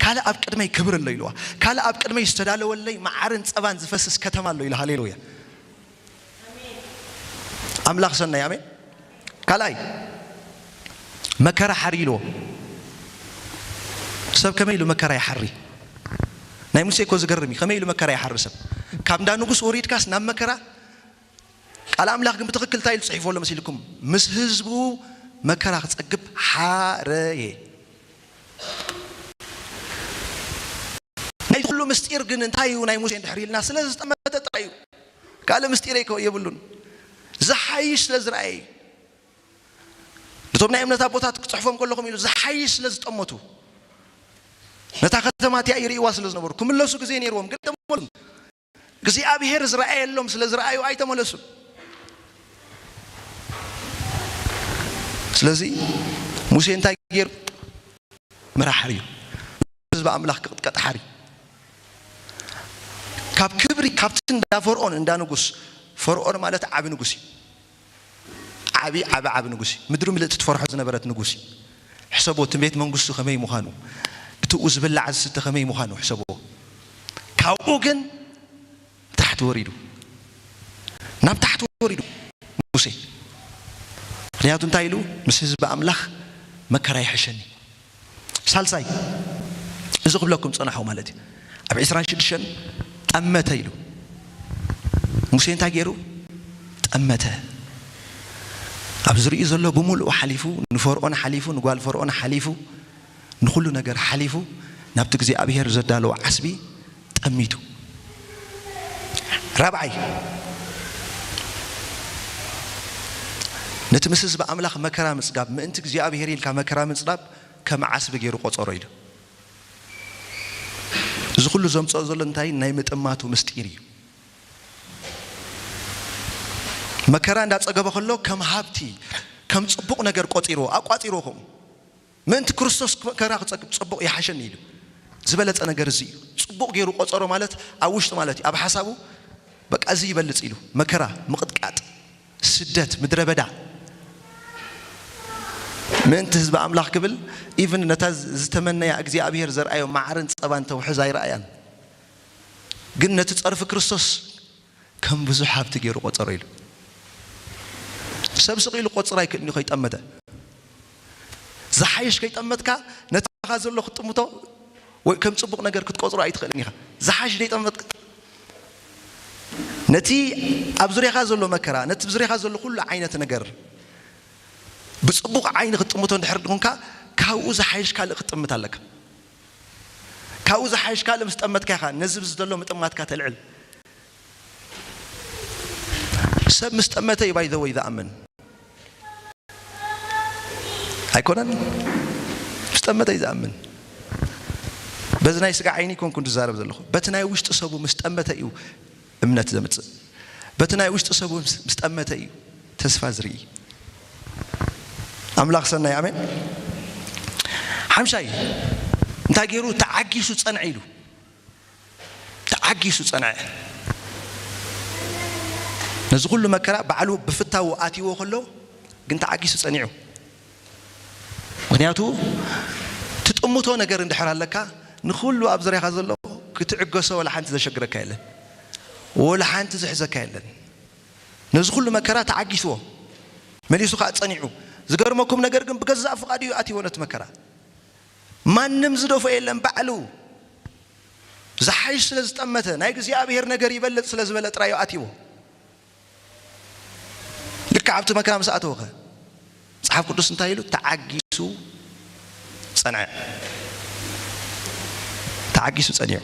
ካልእ ኣብ ቅድመይ ክብሪ ኣሎ ኢልዋ። ካልእ ኣብ ቅድመይ ዝተዳለወለይ መዓርን ጸባን ዝፈስስ ከተማ ኣሎ ኢሉ። ሃሌሉያ። ኣምላኽ ሰናይ፣ ኣሜን። ካልኣይ፣ መከራ ሓሪ ኢልዎ። ሰብ ከመይ ኢሉ መከራ ይሓሪ? ናይ ሙሴ እኮ ዝገርም እዩ። ከመይ ኢሉ መከራ ይሓሪ ሰብ? ካብ እንዳ ንጉስ ወሪድካስ ናብ መከራ? ቃል ኣምላኽ ግን ብትኽክል እንታይ ኢሉ ጽሒፉ ኣሎ መሲልኩም? ምስ ህዝቡ መከራ ክጸግብ ሓረየ። ናይ ኩሉ ምስጢር ግን እንታይ እዩ? ናይ ሙሴ እንድሕር ኢልና፣ ስለ ዝጠመተ ጥራይ እዩ። ካልእ ምስጢር ኣይኮ-፣ የብሉን። ዝሓይሽ ስለ ዝረኣየ እዩ። ነቶም ናይ እምነት ኣቦታት ክጽሕፎም ከለኹም ኢሉ፣ ዝሓይሽ ስለ ዝጠመቱ፣ ነታ ከተማ እቲኣ ይርእይዋ ስለ ዝነበሩ፣ ክምለሱ ግዜ ነይርዎም፣ ግን ተመለሱ። እግዚኣብሔር ዝረኣየሎም ስለ ዝረኣዩ ኣይተመለሱን። ስለዚ ሙሴ እንታይ ገይሩ? መራሕር እዩ። ህዝቢ ኣምላኽ ክቕጥቀጥ ሓር እዩ። ካብ ክብሪ፣ ካብቲ እንዳ ፈርዖን፣ እንዳ ንጉስ፣ ፈርዖን ማለት ዓቢ ንጉስ እዩ። ዓቢ፣ ዓቢ፣ ዓቢ ንጉስ እዩ። ምድሪ ምልእቲ ትፈርሖ ዝነበረት ንጉስ እዩ። ሕሰቦ፣ እቲ ቤት መንግስቱ ከመይ ምዃኑ፣ ብትኡ ዝብላዕ ዝስተ ከመይ ምዃኑ ሕሰቦ። ካብኡ ግን ታሕቲ ወሪዱ፣ ናብ ታሕቲ ወሪዱ ሙሴ። ምኽንያቱ እንታይ ኢሉ? ምስ ህዝቢ ኣምላኽ መከራ ይሕሸኒ። ሳልሳይ፣ እዚ ክብለኩም ጸናሑ ማለት እዩ። ኣብ ዕስራን ሽዱሽተን ጠመተ ኢሉ። ሙሴ እንታይ ገይሩ? ጠመተ። ኣብ ዝርእዩ ዘሎ ብምሉኡ ሓሊፉ፣ ንፈርዖን ሓሊፉ፣ ንጓል ፈርዖን ሓሊፉ፣ ንኹሉ ነገር ሓሊፉ፣ ናብቲ እግዚኣብሔር ዘዳለዎ ዓስቢ ጠሚቱ። ራብዓይ፣ ነቲ ምስ ህዝቢ ኣምላኽ መከራ ምጽጋብ፣ ምእንቲ እግዚኣብሔር ኢልካ መከራ ምጽጋብ ከም ዓስቢ ገይሩ ቆጸሮ ኢሉ። እዚ ኩሉ ዘምጽኦ ዘሎ እንታይ? ናይ ምጥማቱ ምስጢር እዩ። መከራ እንዳጸገበ ከሎ ከም ሃብቲ፣ ከም ጽቡቕ ነገር ቆጺርዎ፣ ኣቋጺርዎ ከምኡ። ምእንቲ ክርስቶስ መከራ ክጸግብ ጽቡቕ ይሓሸኒ ኢሉ። ዝበለጸ ነገር እዚ እዩ። ጽቡቕ ገይሩ ቆጸሮ ማለት ኣብ ውሽጢ ማለት እዩ። ኣብ ሓሳቡ በቃ እዚ ይበልጽ ኢሉ። መከራ፣ ምቕጥቃጥ፣ ስደት፣ ምድረ በዳ። ምእንቲ ህዝቢ ኣምላኽ ክብል ኢቭን ነታ ዝተመነያ እግዚኣብሔር ዘርኣዮ መዓርን ጸባን ተውሕዝ ኣይረኣያን። ግን ነቲ ጸርፊ ክርስቶስ ከም ብዙሕ ሃብቲ ገይሩ ቆጸሮ ኢሉ። ሰብ ስቕ ኢሉ ቆጽር ኣይክእልን እዩ ከይጠመተ። ዝሓይሽ ከይጠመትካ ነቲ ኣኻ ዘሎ ክትጥምቶ ወይ ከም ጽቡቕ ነገር ክትቆጽሮ ኣይትኽእልን ኢኻ። ዝሓሽ ዘይጠመትካ ነቲ ኣብ ዙርያኻ ዘሎ መከራ፣ ነቲ ኣብ ዙርያኻ ዘሎ ኩሉ ዓይነት ነገር ብጽቡቕ ዓይኒ ክትጥምቶ እንድሕር ድኹንካ ካብኡ ዝሓይሽ ካልእ ክትጥምት ኣለካ። ካብኡ ዝሓይሽ ካልእ ምስ ጠመትካ ኢኻ ነዚ ብዝደሎ ምጥማትካ ተልዕል። ሰብ ምስ ጠመተ እዩ ባይ ዘ ወይ ዝኣምን። ኣይኮነን? ምስ ጠመተ እዩ ዝኣምን። በዚ ናይ ስጋ ዓይኒ ይኮንኩ ዝዛረብ ዘለኹ። በቲ ናይ ውሽጢ ሰቡ ምስ ጠመተ እዩ እምነት ዘምጽእ። በቲ ናይ ውሽጢ ሰቡ ምስ ምስ ጠመተ እዩ ተስፋ ዝርኢ። ኣምላኽ ሰናይ፣ ኣሜን። ሓምሻይ እንታይ ገይሩ? ተዓጊሱ ጸንዐ ኢሉ። ተዓጊሱ ጸንዐ። ነዚ ኩሉ መከራ ባዕሉ ብፍታው ኣትይዎ ከሎ ግን ተዓጊሱ ጸኒዑ። ምኽንያቱ ትጥምቶ ነገር እንድሕር ኣለካ ንኹሉ ኣብ ዙርያኻ ዘሎ ክትዕገሶ ወላ ሓንቲ ዘሸግረካ የለን። ወላ ሓንቲ ዝሕዘካ የለን። ነዚ ኩሉ መከራ ተዓጊስዎ። መሊሱ ከኣ ጸኒዑ። ዝገርመኩም ነገር ግን ብገዛእ ፍቓዱ እዩ ኣትይዎ ነቲ መከራ። ማንም ዝደፍኦ የለን ባዕሉ። ዝሓይሽ ስለ ዝጠመተ፣ ናይ እግዚኣብሔር ነገር ይበልጽ ስለ ዝበለ ጥራይ እዩ ኣትይዎ። ልክዕ ኣብቲ መከራ ምስ ኣተወኸ፣ መጽሓፍ ቅዱስ እንታይ ኢሉ? ተዓጊሱ ጸንዐ። ተዓጊሱ ጸኒዑ።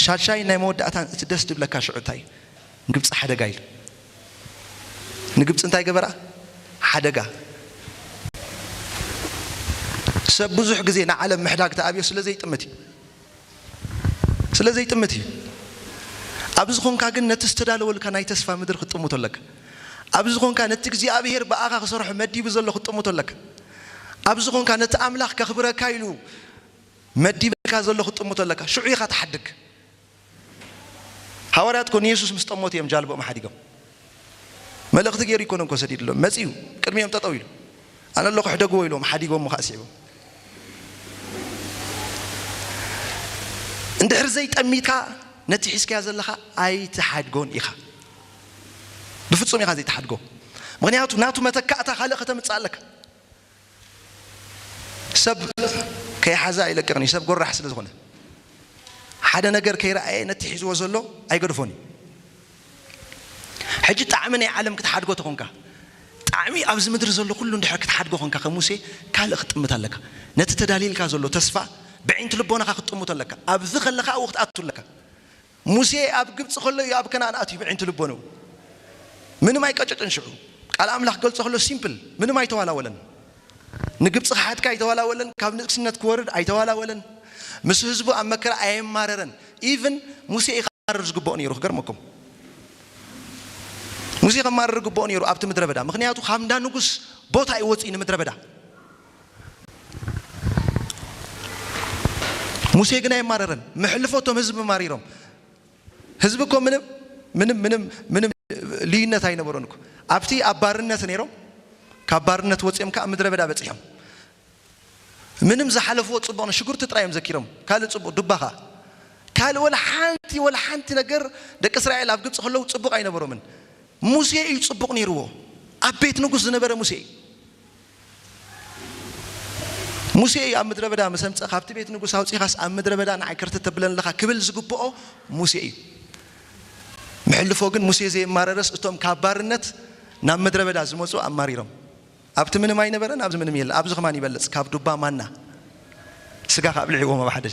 ሻድሻይ ናይ መወዳእታን እቲ ደስ ዝብለካ ሽዑ እንታይ? ንግብጺ ሓደጋ ኢሉ። ንግብጺ እንታይ ገበራ? ሓደጋ። ሰብ ብዙሕ ግዜ ንዓለም ምሕዳግ ተኣብዮ ስለ ዘይጥምት እዩ። ስለ ዘይጥምት እዩ። ኣብ ዝኾንካ ግን ነቲ ዝተዳለወልካ ናይ ተስፋ ምድሪ ክትጥምቶ ኣለካ። ኣብ ዝኾንካ ነቲ እግዚኣብሔር ብኣኻ ክሰርሖ መዲቡ ዘሎ ክትጥምቶ ኣለካ። ኣብ ዝኾንካ ነቲ ኣምላኽ ከኽብረካ ኢሉ መዲብካ ዘሎ ክትጥምቶ ኣለካ። ሽዑ ኢኻ ትሓድግ። ሃዋርያት እኮ ንየሱስ ምስ ጠመቱ እዮም ጃልቦኦም ሓዲጎም። መልእኽቲ ገይሩ ኣይኮነን እኮ ሰዲድሎም። መጺኡ ቅድሚኦም ጠጠው ኢሉ ኣነ ኣለኹ ሕደግዎ ኢሎም ሓዲጎም ከኣ ስዒቦም። እንድሕር ዘይጠሚትካ ነቲ ሒዝካዮ ዘለኻ ኣይትሓድጎን ኢኻ። ብፍጹም ኢኻ ዘይትሓድጎ። ምኽንያቱ ናቱ መተካእታ ካልእ ከተምጽእ ኣለካ። ሰብ ከይሓዘ ኣይለቅቕን እዩ፣ ሰብ ጎራሕ ስለ ዝኾነ። ሓደ ነገር ከይረኣየ ነቲ ሒዝዎ ዘሎ ኣይገድፎን እዩ። ሕጂ ጣዕሚ ናይ ዓለም ክትሓድጎ ተኾንካ፣ ጣዕሚ ኣብዚ ምድሪ ዘሎ ኩሉ እንድሕር ክትሓድጎ ኾንካ፣ ከም ሙሴ ካልእ ክትጥምት ኣለካ። ነቲ ተዳልይልካ ዘሎ ተስፋ ብዒንቲ ልቦናኻ ክትጥምቶ ኣለካ። ኣብዚ ከለኻ ኣብኡ ክትኣቱ ኣለካ። ሙሴ ኣብ ግብፂ ከሎ እዩ ኣብ ከነኣን ኣትዩ ብዒንቲ ልቦንኡ። ምንም ኣይቀጨጨን። ሽዑ ቃል ኣምላኽ ክገልጾ ከሎ ሲምፕል፣ ምንም ኣይተዋላወለን። ንግብፂ ክሓድካ ኣይተዋላወለን፣ ካብ ንግስነት ክወርድ ኣይተዋላወለን። ምስ ህዝቡ ኣብ መከራ ኣየማረረን። ኢቭን ሙሴ እዩ ክማርር ዝግብኦ ነይሩ። ክገርመኩም፣ ሙሴ ከማርር ግብኦ ነይሩ ኣብቲ ምድረ በዳ። ምኽንያቱ ካብ እንዳ ንጉስ ቦታ እዩ ወፂኡ ንምድረ በዳ። ሙሴ ግን ኣይማረረን። መሕልፎ እቶም ህዝቢ ማሪሮም። ህዝቢ እኮ ምንም ምንም ምንም ምንም ልዩነት ኣይነበሮን እኮ። ኣብቲ ኣብ ባርነት ነይሮም፣ ካብ ባርነት ወፂኦም ከዓ ምድረ በዳ በፂሖም። ምንም ዝሓለፍዎ ፅቡቕ ነው። ሽጉርቲ ጥራይ እዮም ዘኪሮም። ካልእ ፅቡቕ፣ ዱባ ከዓ። ካልእ ወላ ሓንቲ፣ ወላ ሓንቲ ነገር ደቂ እስራኤል ኣብ ግብፂ ከለዉ ፅቡቕ ኣይነበሮምን። ሙሴ እዩ ፅቡቕ ነይርዎ። ኣብ ቤት ንጉስ ዝነበረ ሙሴ እዩ። ሙሴ እዩ ኣብ ምድረ በዳ ምስ ኣምፀ፣ ካብቲ ቤት ንጉስ ኣውፂኻስ ኣብ ምድረ በዳ ንዓይ ከርተት ተብለን ኣለኻ ክብል ዝግብኦ ሙሴ እዩ። መሕልፎ ግን ሙሴ ዘየማረረስ እቶም ካብ ባርነት ናብ ምድረ በዳ ዝመፁ ኣማሪሮም። ኣብቲ ምንም ኣይነበረን፣ ኣብዚ ምንም የለ። ኣብዚ ከማን ይበልጽ፣ ካብ ዱባ ማና ስጋ ካብ ልዕዎም ኣብ ሓደ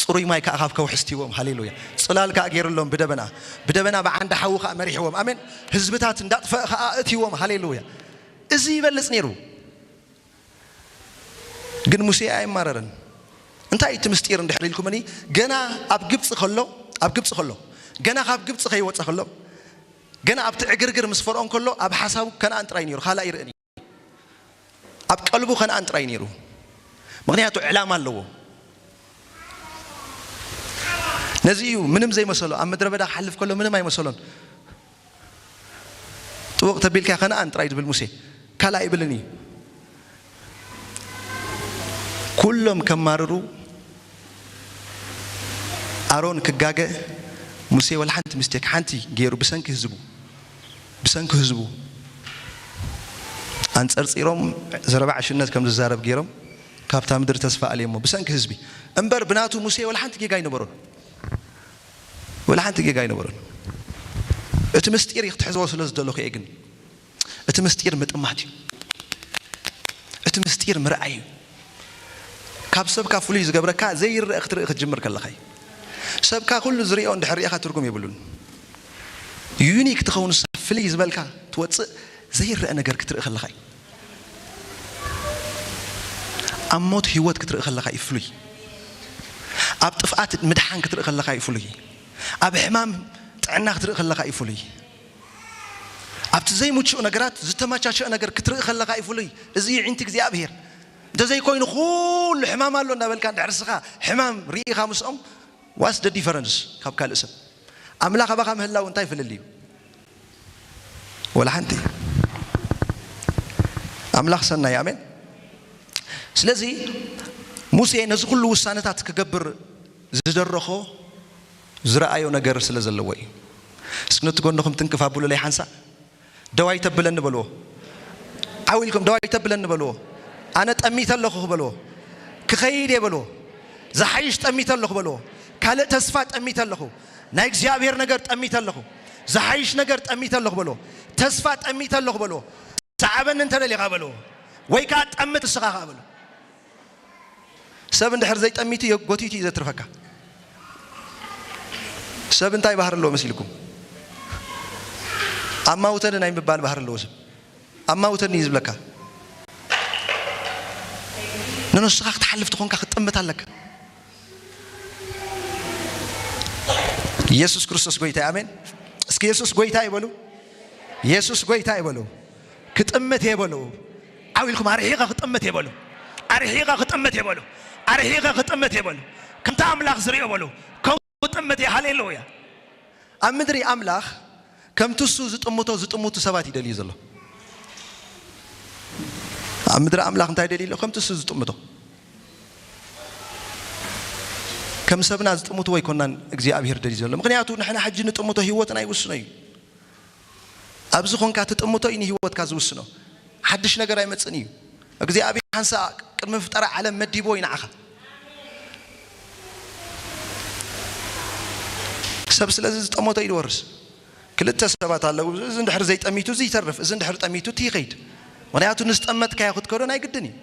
ጽሩይ ማይ ከዓ ካብ ከውሒ ስቲዎም። ሃሌሉያ። ጽላል ከዓ ገይርሎም ብደበና፣ ብደበና ብዓንዲ ሓዊ ከዓ መሪሕዎም። ኣሜን። ህዝብታት እንዳጥፈእ ከዓ እትዎም። ሃሌሉያ። እዚ ይበልጽ ነይሩ። ግን ሙሴ ኣይማረረን። እንታይ እቲ ምስጢር እንድሕር ኢልኩምኒ፣ ገና ኣብ ግብፂ ከሎ፣ ኣብ ግብፂ ከሎ፣ ገና ካብ ግብፂ ከይወፀ ከሎ፣ ገና ኣብቲ ዕግርግር ምስ ፈርዖን ከሎ ኣብ ሓሳቡ ከነኣን ጥራይ ነይሩ፣ ካልእ ኣይርእን እዩ። ኣብ ቀልቡ ከነኣን ጥራይ ነይሩ። ምኽንያቱ ዕላማ ኣለዎ። ነዚ እዩ ምንም ዘይመሰሎ። ኣብ ምድረ በዳ ክሓልፍ ከሎ ምንም ኣይመሰሎን። ጥውቕ ተቢልካ ከነኣን ጥራይ ዝብል ሙሴ ካልእ ኣይብልን እዩ። ኩሎም ከማርሩ ኣሮን ክጋገ፣ ሙሴ ወላ ሓንቲ ሚስቴክ ሓንቲ ገይሩ ብሰንኪ ህዝቡ፣ ብሰንኪ ህዝቡ ኣንጸርጺሮም ዘረባ ዕሽነት ከም ዝዛረብ ገይሮም ካብታ ምድሪ ተስፋ ኣልየሞ ብሰንኪ ህዝቢ። እምበር ብናቱ ሙሴ ወላ ሓንቲ ጌጋ ኣይነበሮን። ወላ ሓንቲ ጌጋ ኣይነበሮን። እቲ ምስጢር ክትሕዝዎ ስለ ዝደለኹ እየ። ግን እቲ ምስጢር ምጥማት እዩ። እቲ ምስጢር ምርኣይ እዩ። ካብ ሰብካ ፍሉይ ዝገብረካ ዘይረአ ክትርኢ ክትጅምር ከለኻ እዩ። ሰብካ ኩሉ ዝሪኦ እንድሕር ሪኢኻ ትርጉም የብሉን። ዩኒክ ትኸውን፣ ንስኻ ፍልይ ዝበልካ ትወፅእ ዘይረአ ነገር ክትርኢ ከለኻ እዩ። ኣብ ሞት ህይወት ክትርኢ ከለኻ እዩ ፍሉይ። ኣብ ጥፍኣት ምድሓን ክትርኢ ከለኻ እዩ ፍሉይ። ኣብ ሕማም ጥዕና ክትርኢ ከለኻ እዩ ፍሉይ። ኣብቲ ዘይምቹእ ነገራት ዝተመቻቸአ ነገር ክትርኢ ከለኻ እዩ ፍሉይ። እዚ እዩ ዕንቲ እግዚኣብሔር። እንተዘይኮይኑ ኩሉ ሕማም ኣሎ እንዳበልካ እንድሕር ንስኻ ሕማም ርኢኻ ምስኦም፣ ዋስ ደ ዲፈረንስ ካብ ካልእ ሰብ? ኣምላኽ ኣባኻ ምህላው እንታይ ፍልል እዩ? ወላ ሓንቲ። ኣምላኽ ሰናይ። ኣሜን። ስለዚ ሙሴ ነዚ ኩሉ ውሳነታት ክገብር ዝደረኾ ዝረኣዮ ነገር ስለ ዘለዎ እዩ። እስኪ ነቲ ጎንኹም ትንክፍ ኣብሉለይ ሓንሳእ። ደው ኣይተብለኒ በልዎ። ዓው ኢልኩም ደው ኣይተብለኒ በልዎ። ኣነ ጠሚተ ኣለኹ በልዎ። ክኸይድ እየ በልዎ። ዝሓይሽ ጠሚተ ኣለኹ በልዎ። ካልእ ተስፋ ጠሚተ ኣለኹ። ናይ እግዚኣብሔር ነገር ጠሚተ ኣለኹ። ዝሓይሽ ነገር ጠሚተ ኣለኹ በልዎ። ተስፋ ጠሚተ ኣለኹ በልዎ። ሰዓበኒ እንተ ደሊኻ በልዎ። ወይ ከዓ ጠምት እስኻ ኸዓ በልዎ። ሰብ እንድሕር ዘይጠሚቱ ጎቲቱ እዩ ዘትርፈካ። ሰብ እንታይ ባህሪ ኣለዎ መሲልኩም? ኣማውተኒ ናይ ምባል ባህሪ ኣለዎ ሰብ። ኣማውተኒ እዩ ዝብለካ። ንንስኻ ክትሓልፍ ትኾንካ ክትጥምት ኣለካ። ኢየሱስ ክርስቶስ ጎይታ እዩ። ኣሜን። እስኪ ኢየሱስ ጎይታ ይበሉ። ኢየሱስ ጎይታ ይበሉ። ክጥምት እየ በሉ። ዓው ኢልኩም ኣርሒቐ ክጥምት እየ በሉ። ኣርሒቐ ክጥምት እየ በሉ። ኣርሒቐ ክጥምት እየ በሉ። ከምቲ ኣምላኽ ዝሪኦ በሉ። ከምኡ ክጥምት እየ። ሃሌሉያ። ኣብ ምድሪ ኣምላኽ ከምቲ እሱ ዝጥምቶ ዝጥምቱ ሰባት ይደልዩ ዘሎ። ኣብ ምድሪ ኣምላኽ እንታይ ደልዩ ኣሎ? ከምቲ እሱ ዝጥምቶ። ከም ሰብና ዝጥምቶ ኣይኮናን እግዚኣብሔር ደልዩ ዘሎ። ምኽንያቱ ንሕና ሕጂ ንጥምቶ ህይወትና ይውስኖ እዩ። ኣብዚ ኾንካ ትጥምቶ እዩ ንህይወትካ ዝውስኖ። ሓድሽ ነገር ኣይመጽእን እዩ። እግዚኣብሔር ሓንሳእ ቅድሚ ፍጠራ ዓለም መዲብዎ እዩ ንዓኻ። ሰብ ስለዚ ዝጠመቶ እዩ ዝወርስ። ክልተ ሰባት ኣለዉ። እዚ እንድሕር ዘይጠሚቱ እዚ ይተርፍ፣ እዚ እንድሕር ጠሚቱ እቲ ይኸይድ። ምኽንያቱ ንዝጠመትካዮ ክትከዶ ናይ ግድን እዩ።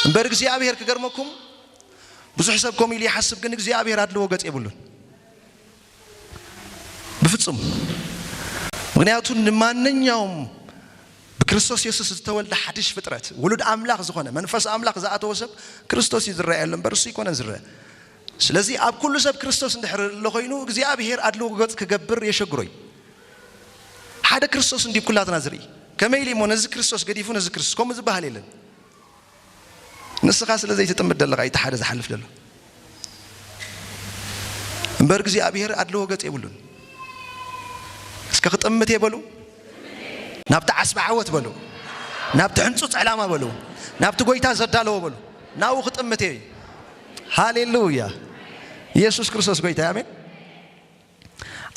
እምበር እግዚኣብሔር ክገርመኩም፣ ብዙሕ ሰብ ከምኡ ኢሉ ይሓስብ፣ ግን እግዚኣብሔር ኣድልዎ ገጽ የብሉን። ብፍጹም። ምኽንያቱ ንማንኛውም ብክርስቶስ የሱስ ዝተወልደ ሓድሽ ፍጥረት፣ ውሉድ ኣምላኽ ዝኾነ፣ መንፈስ ኣምላኽ ዝኣተወ ሰብ ክርስቶስ እዩ ዝረኣየሉ እምበር እሱ ኣይኮነን ዝረአ። ስለዚ ኣብ ኩሉ ሰብ ክርስቶስ እንድሕር ኣሎ ኮይኑ እግዚኣብሔር ኣድልዎ ገጽ ክገብር የሸግሮ እዩ። ሓደ ክርስቶስ እንድዩ ኩላትና ዝርኢ። ከመይ ኢሉ እሞ ነዚ ክርስቶስ ገዲፉ ነዚ ክርስቶስ? ከምኡ ዝበሃል የለን። ንስኻ ስለ ዘይትጥምት ዘለኻ እዩ እቲ ሓደ ዝሓልፍ ዘሎ። እምበር እግዚኣብሔር ኣድልዎ ገጽ የብሉን። እስከ ክጥምት እየ በሉ፣ ናብቲ ዓስቢ ዓወት በሉ፣ ናብቲ ሕንጹጽ ዕላማ በሉ፣ ናብቲ ጎይታ ዘዳለዎ በሉ፣ ናብኡ ክጥምት እየ። ሃሌሉያ! ኢየሱስ ክርስቶስ ጎይታ እዩ። ኣሜን።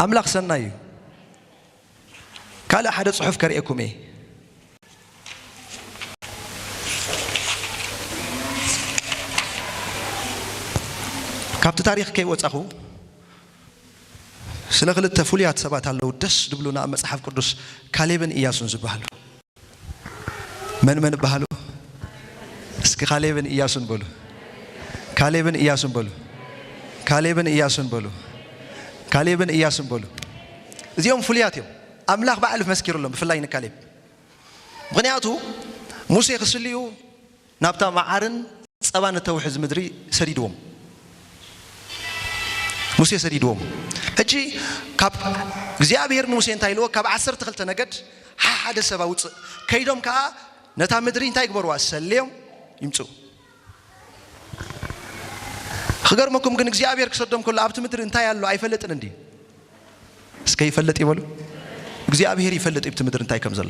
ኣምላኽ ሰናይ እዩ። ካልእ ሓደ ጽሑፍ ከርእየኩም እየ። ካብቲ ታሪኽ ከይወጻኹ ስለ ክልተ ፍሉያት ሰባት ኣለዉ ደስ ዝብሉና ኣብ መጽሓፍ ቅዱስ፣ ካሌብን ኢያሱን ዝበሃሉ። መን መን ይበሃሉ? እስኪ ካሌብን ኢያሱን በሉ። ካሌብን ኢያሱን በሉ። ካሌብን ኢያሱን በሉ። ካሌብን ኢያሱን በሉ። እዚኦም ፍሉያት እዮም። ኣምላኽ ባዕሉ መስኪሩሎም፣ ብፍላይ ንካሌብ። ምኽንያቱ ሙሴ ክስልዩ ናብታ መዓርን ጸባን እተውሕዝ ምድሪ ሰዲድዎም። ሙሴ ሰዲድዎም። ሕጂ ካብ እግዚኣብሔር ንሙሴ እንታይ ኢልዎ? ካብ ዓሰርተ ክልተ ነገድ ሓ-፣ ሓደ ሰብ ኣውጽእ። ከይዶም ከኣ ነታ ምድሪ እንታይ ይግበርዋ? ሰልዮም ይምጽኡ። ክገርመኩም ግን እግዚኣብሔር ክሰዶም ከሎ ኣብቲ ምድሪ እንታይ ኣሎ ኣይፈልጥን እንድዩ። እስከ ይፈልጥ ይበሉ። እግዚኣብሔር ይፈልጥ እዩ ኣብቲ ምድሪ እንታይ ከም ዘሎ።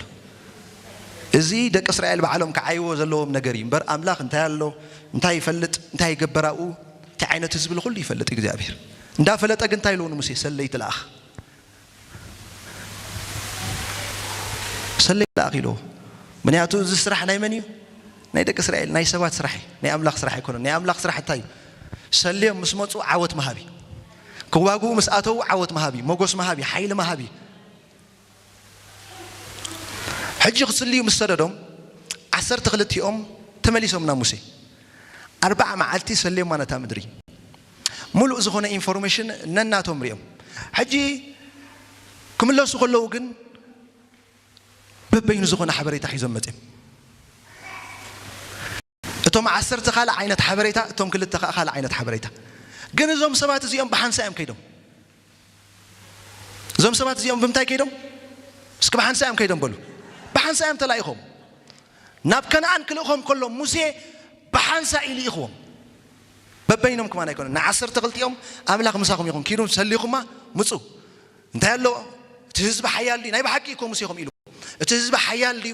እዚ ደቂ እስራኤል ባዕሎም ክዓይዎ ዘለዎም ነገር እዩ እምበር ኣምላኽ እንታይ ኣሎ፣ እንታይ ይፈልጥ፣ እንታይ ይገበር ኣብኡ፣ እንታይ ዓይነት ህዝቢ ኣሎ ኩሉ ይፈልጥ እግዚኣብሔር። እንዳፈለጠ ግን እንታይ ኢልዎ ንሙሴ? ሰለይ ትልኣኽ። ሰለይ ትልኣኽ ኢልዎ። ምኽንያቱ እዚ ስራሕ ናይ መን እዩ? ናይ ደቂ እስራኤል፣ ናይ ሰባት ስራሕ እዩ። ናይ ኣምላኽ ስራሕ ኣይኮነን። ናይ ኣምላኽ ስራሕ እንታይ እዩ? ሰልዮም ምስ መጹ ዓወት ምሃብ እዩ። ክዋግኡ ምስ ኣተዉ ዓወት ምሃብ እዩ። ሞጎስ ምሃብ እዩ። ሓይሊ ምሃብ እዩ። ሕጂ ክስልዩ ምስ ሰደዶም ዓሰርተ ክልቲኦም ተመሊሶም ናብ ሙሴ። ኣርብዓ መዓልቲ ሰልዮማ ነታ ምድሪ። ሙሉእ ዝኾነ ኢንፎርሜሽን ነናቶም ሪኦም። ሕጂ ክምለሱ ከለዉ ግን በበይኑ ዝኾነ ሓበሬታ ሒዞም መጺኦም። እቶም ዓሰርተ ካልእ ዓይነት ሓበሬታ፣ እቶም ክልተ ከኣ ካልእ ዓይነት ሓበሬታ። ግን እዞም ሰባት እዚኦም ብሓንሳእ እዮም ከይዶም። እዞም ሰባት እዚኦም ብምንታይ ከይዶም? እስኪ ብሓንሳእ እዮም ከይዶም በሉ። ብሓንሳእ እዮም ተላኢኾም። ናብ ከነኣን ክልእኾም ከሎ ሙሴ ብሓንሳእ እዩ ልኢኽዎም። በበይኖም ከማን ኣይኮነን። ንዓሰርተ ክልቲኦም ኣምላኽ ምሳኹም ይኹን፣ ኪዱ ሰሊኹማ ምጹ። እንታይ ኣሎ? እቲ ህዝቢ ሓያል ድዩ? ናይ ብሓቂ እኮ ሙሴ ከምኡ ኢሉ። እቲ ህዝቢ ሓያል ድዩ?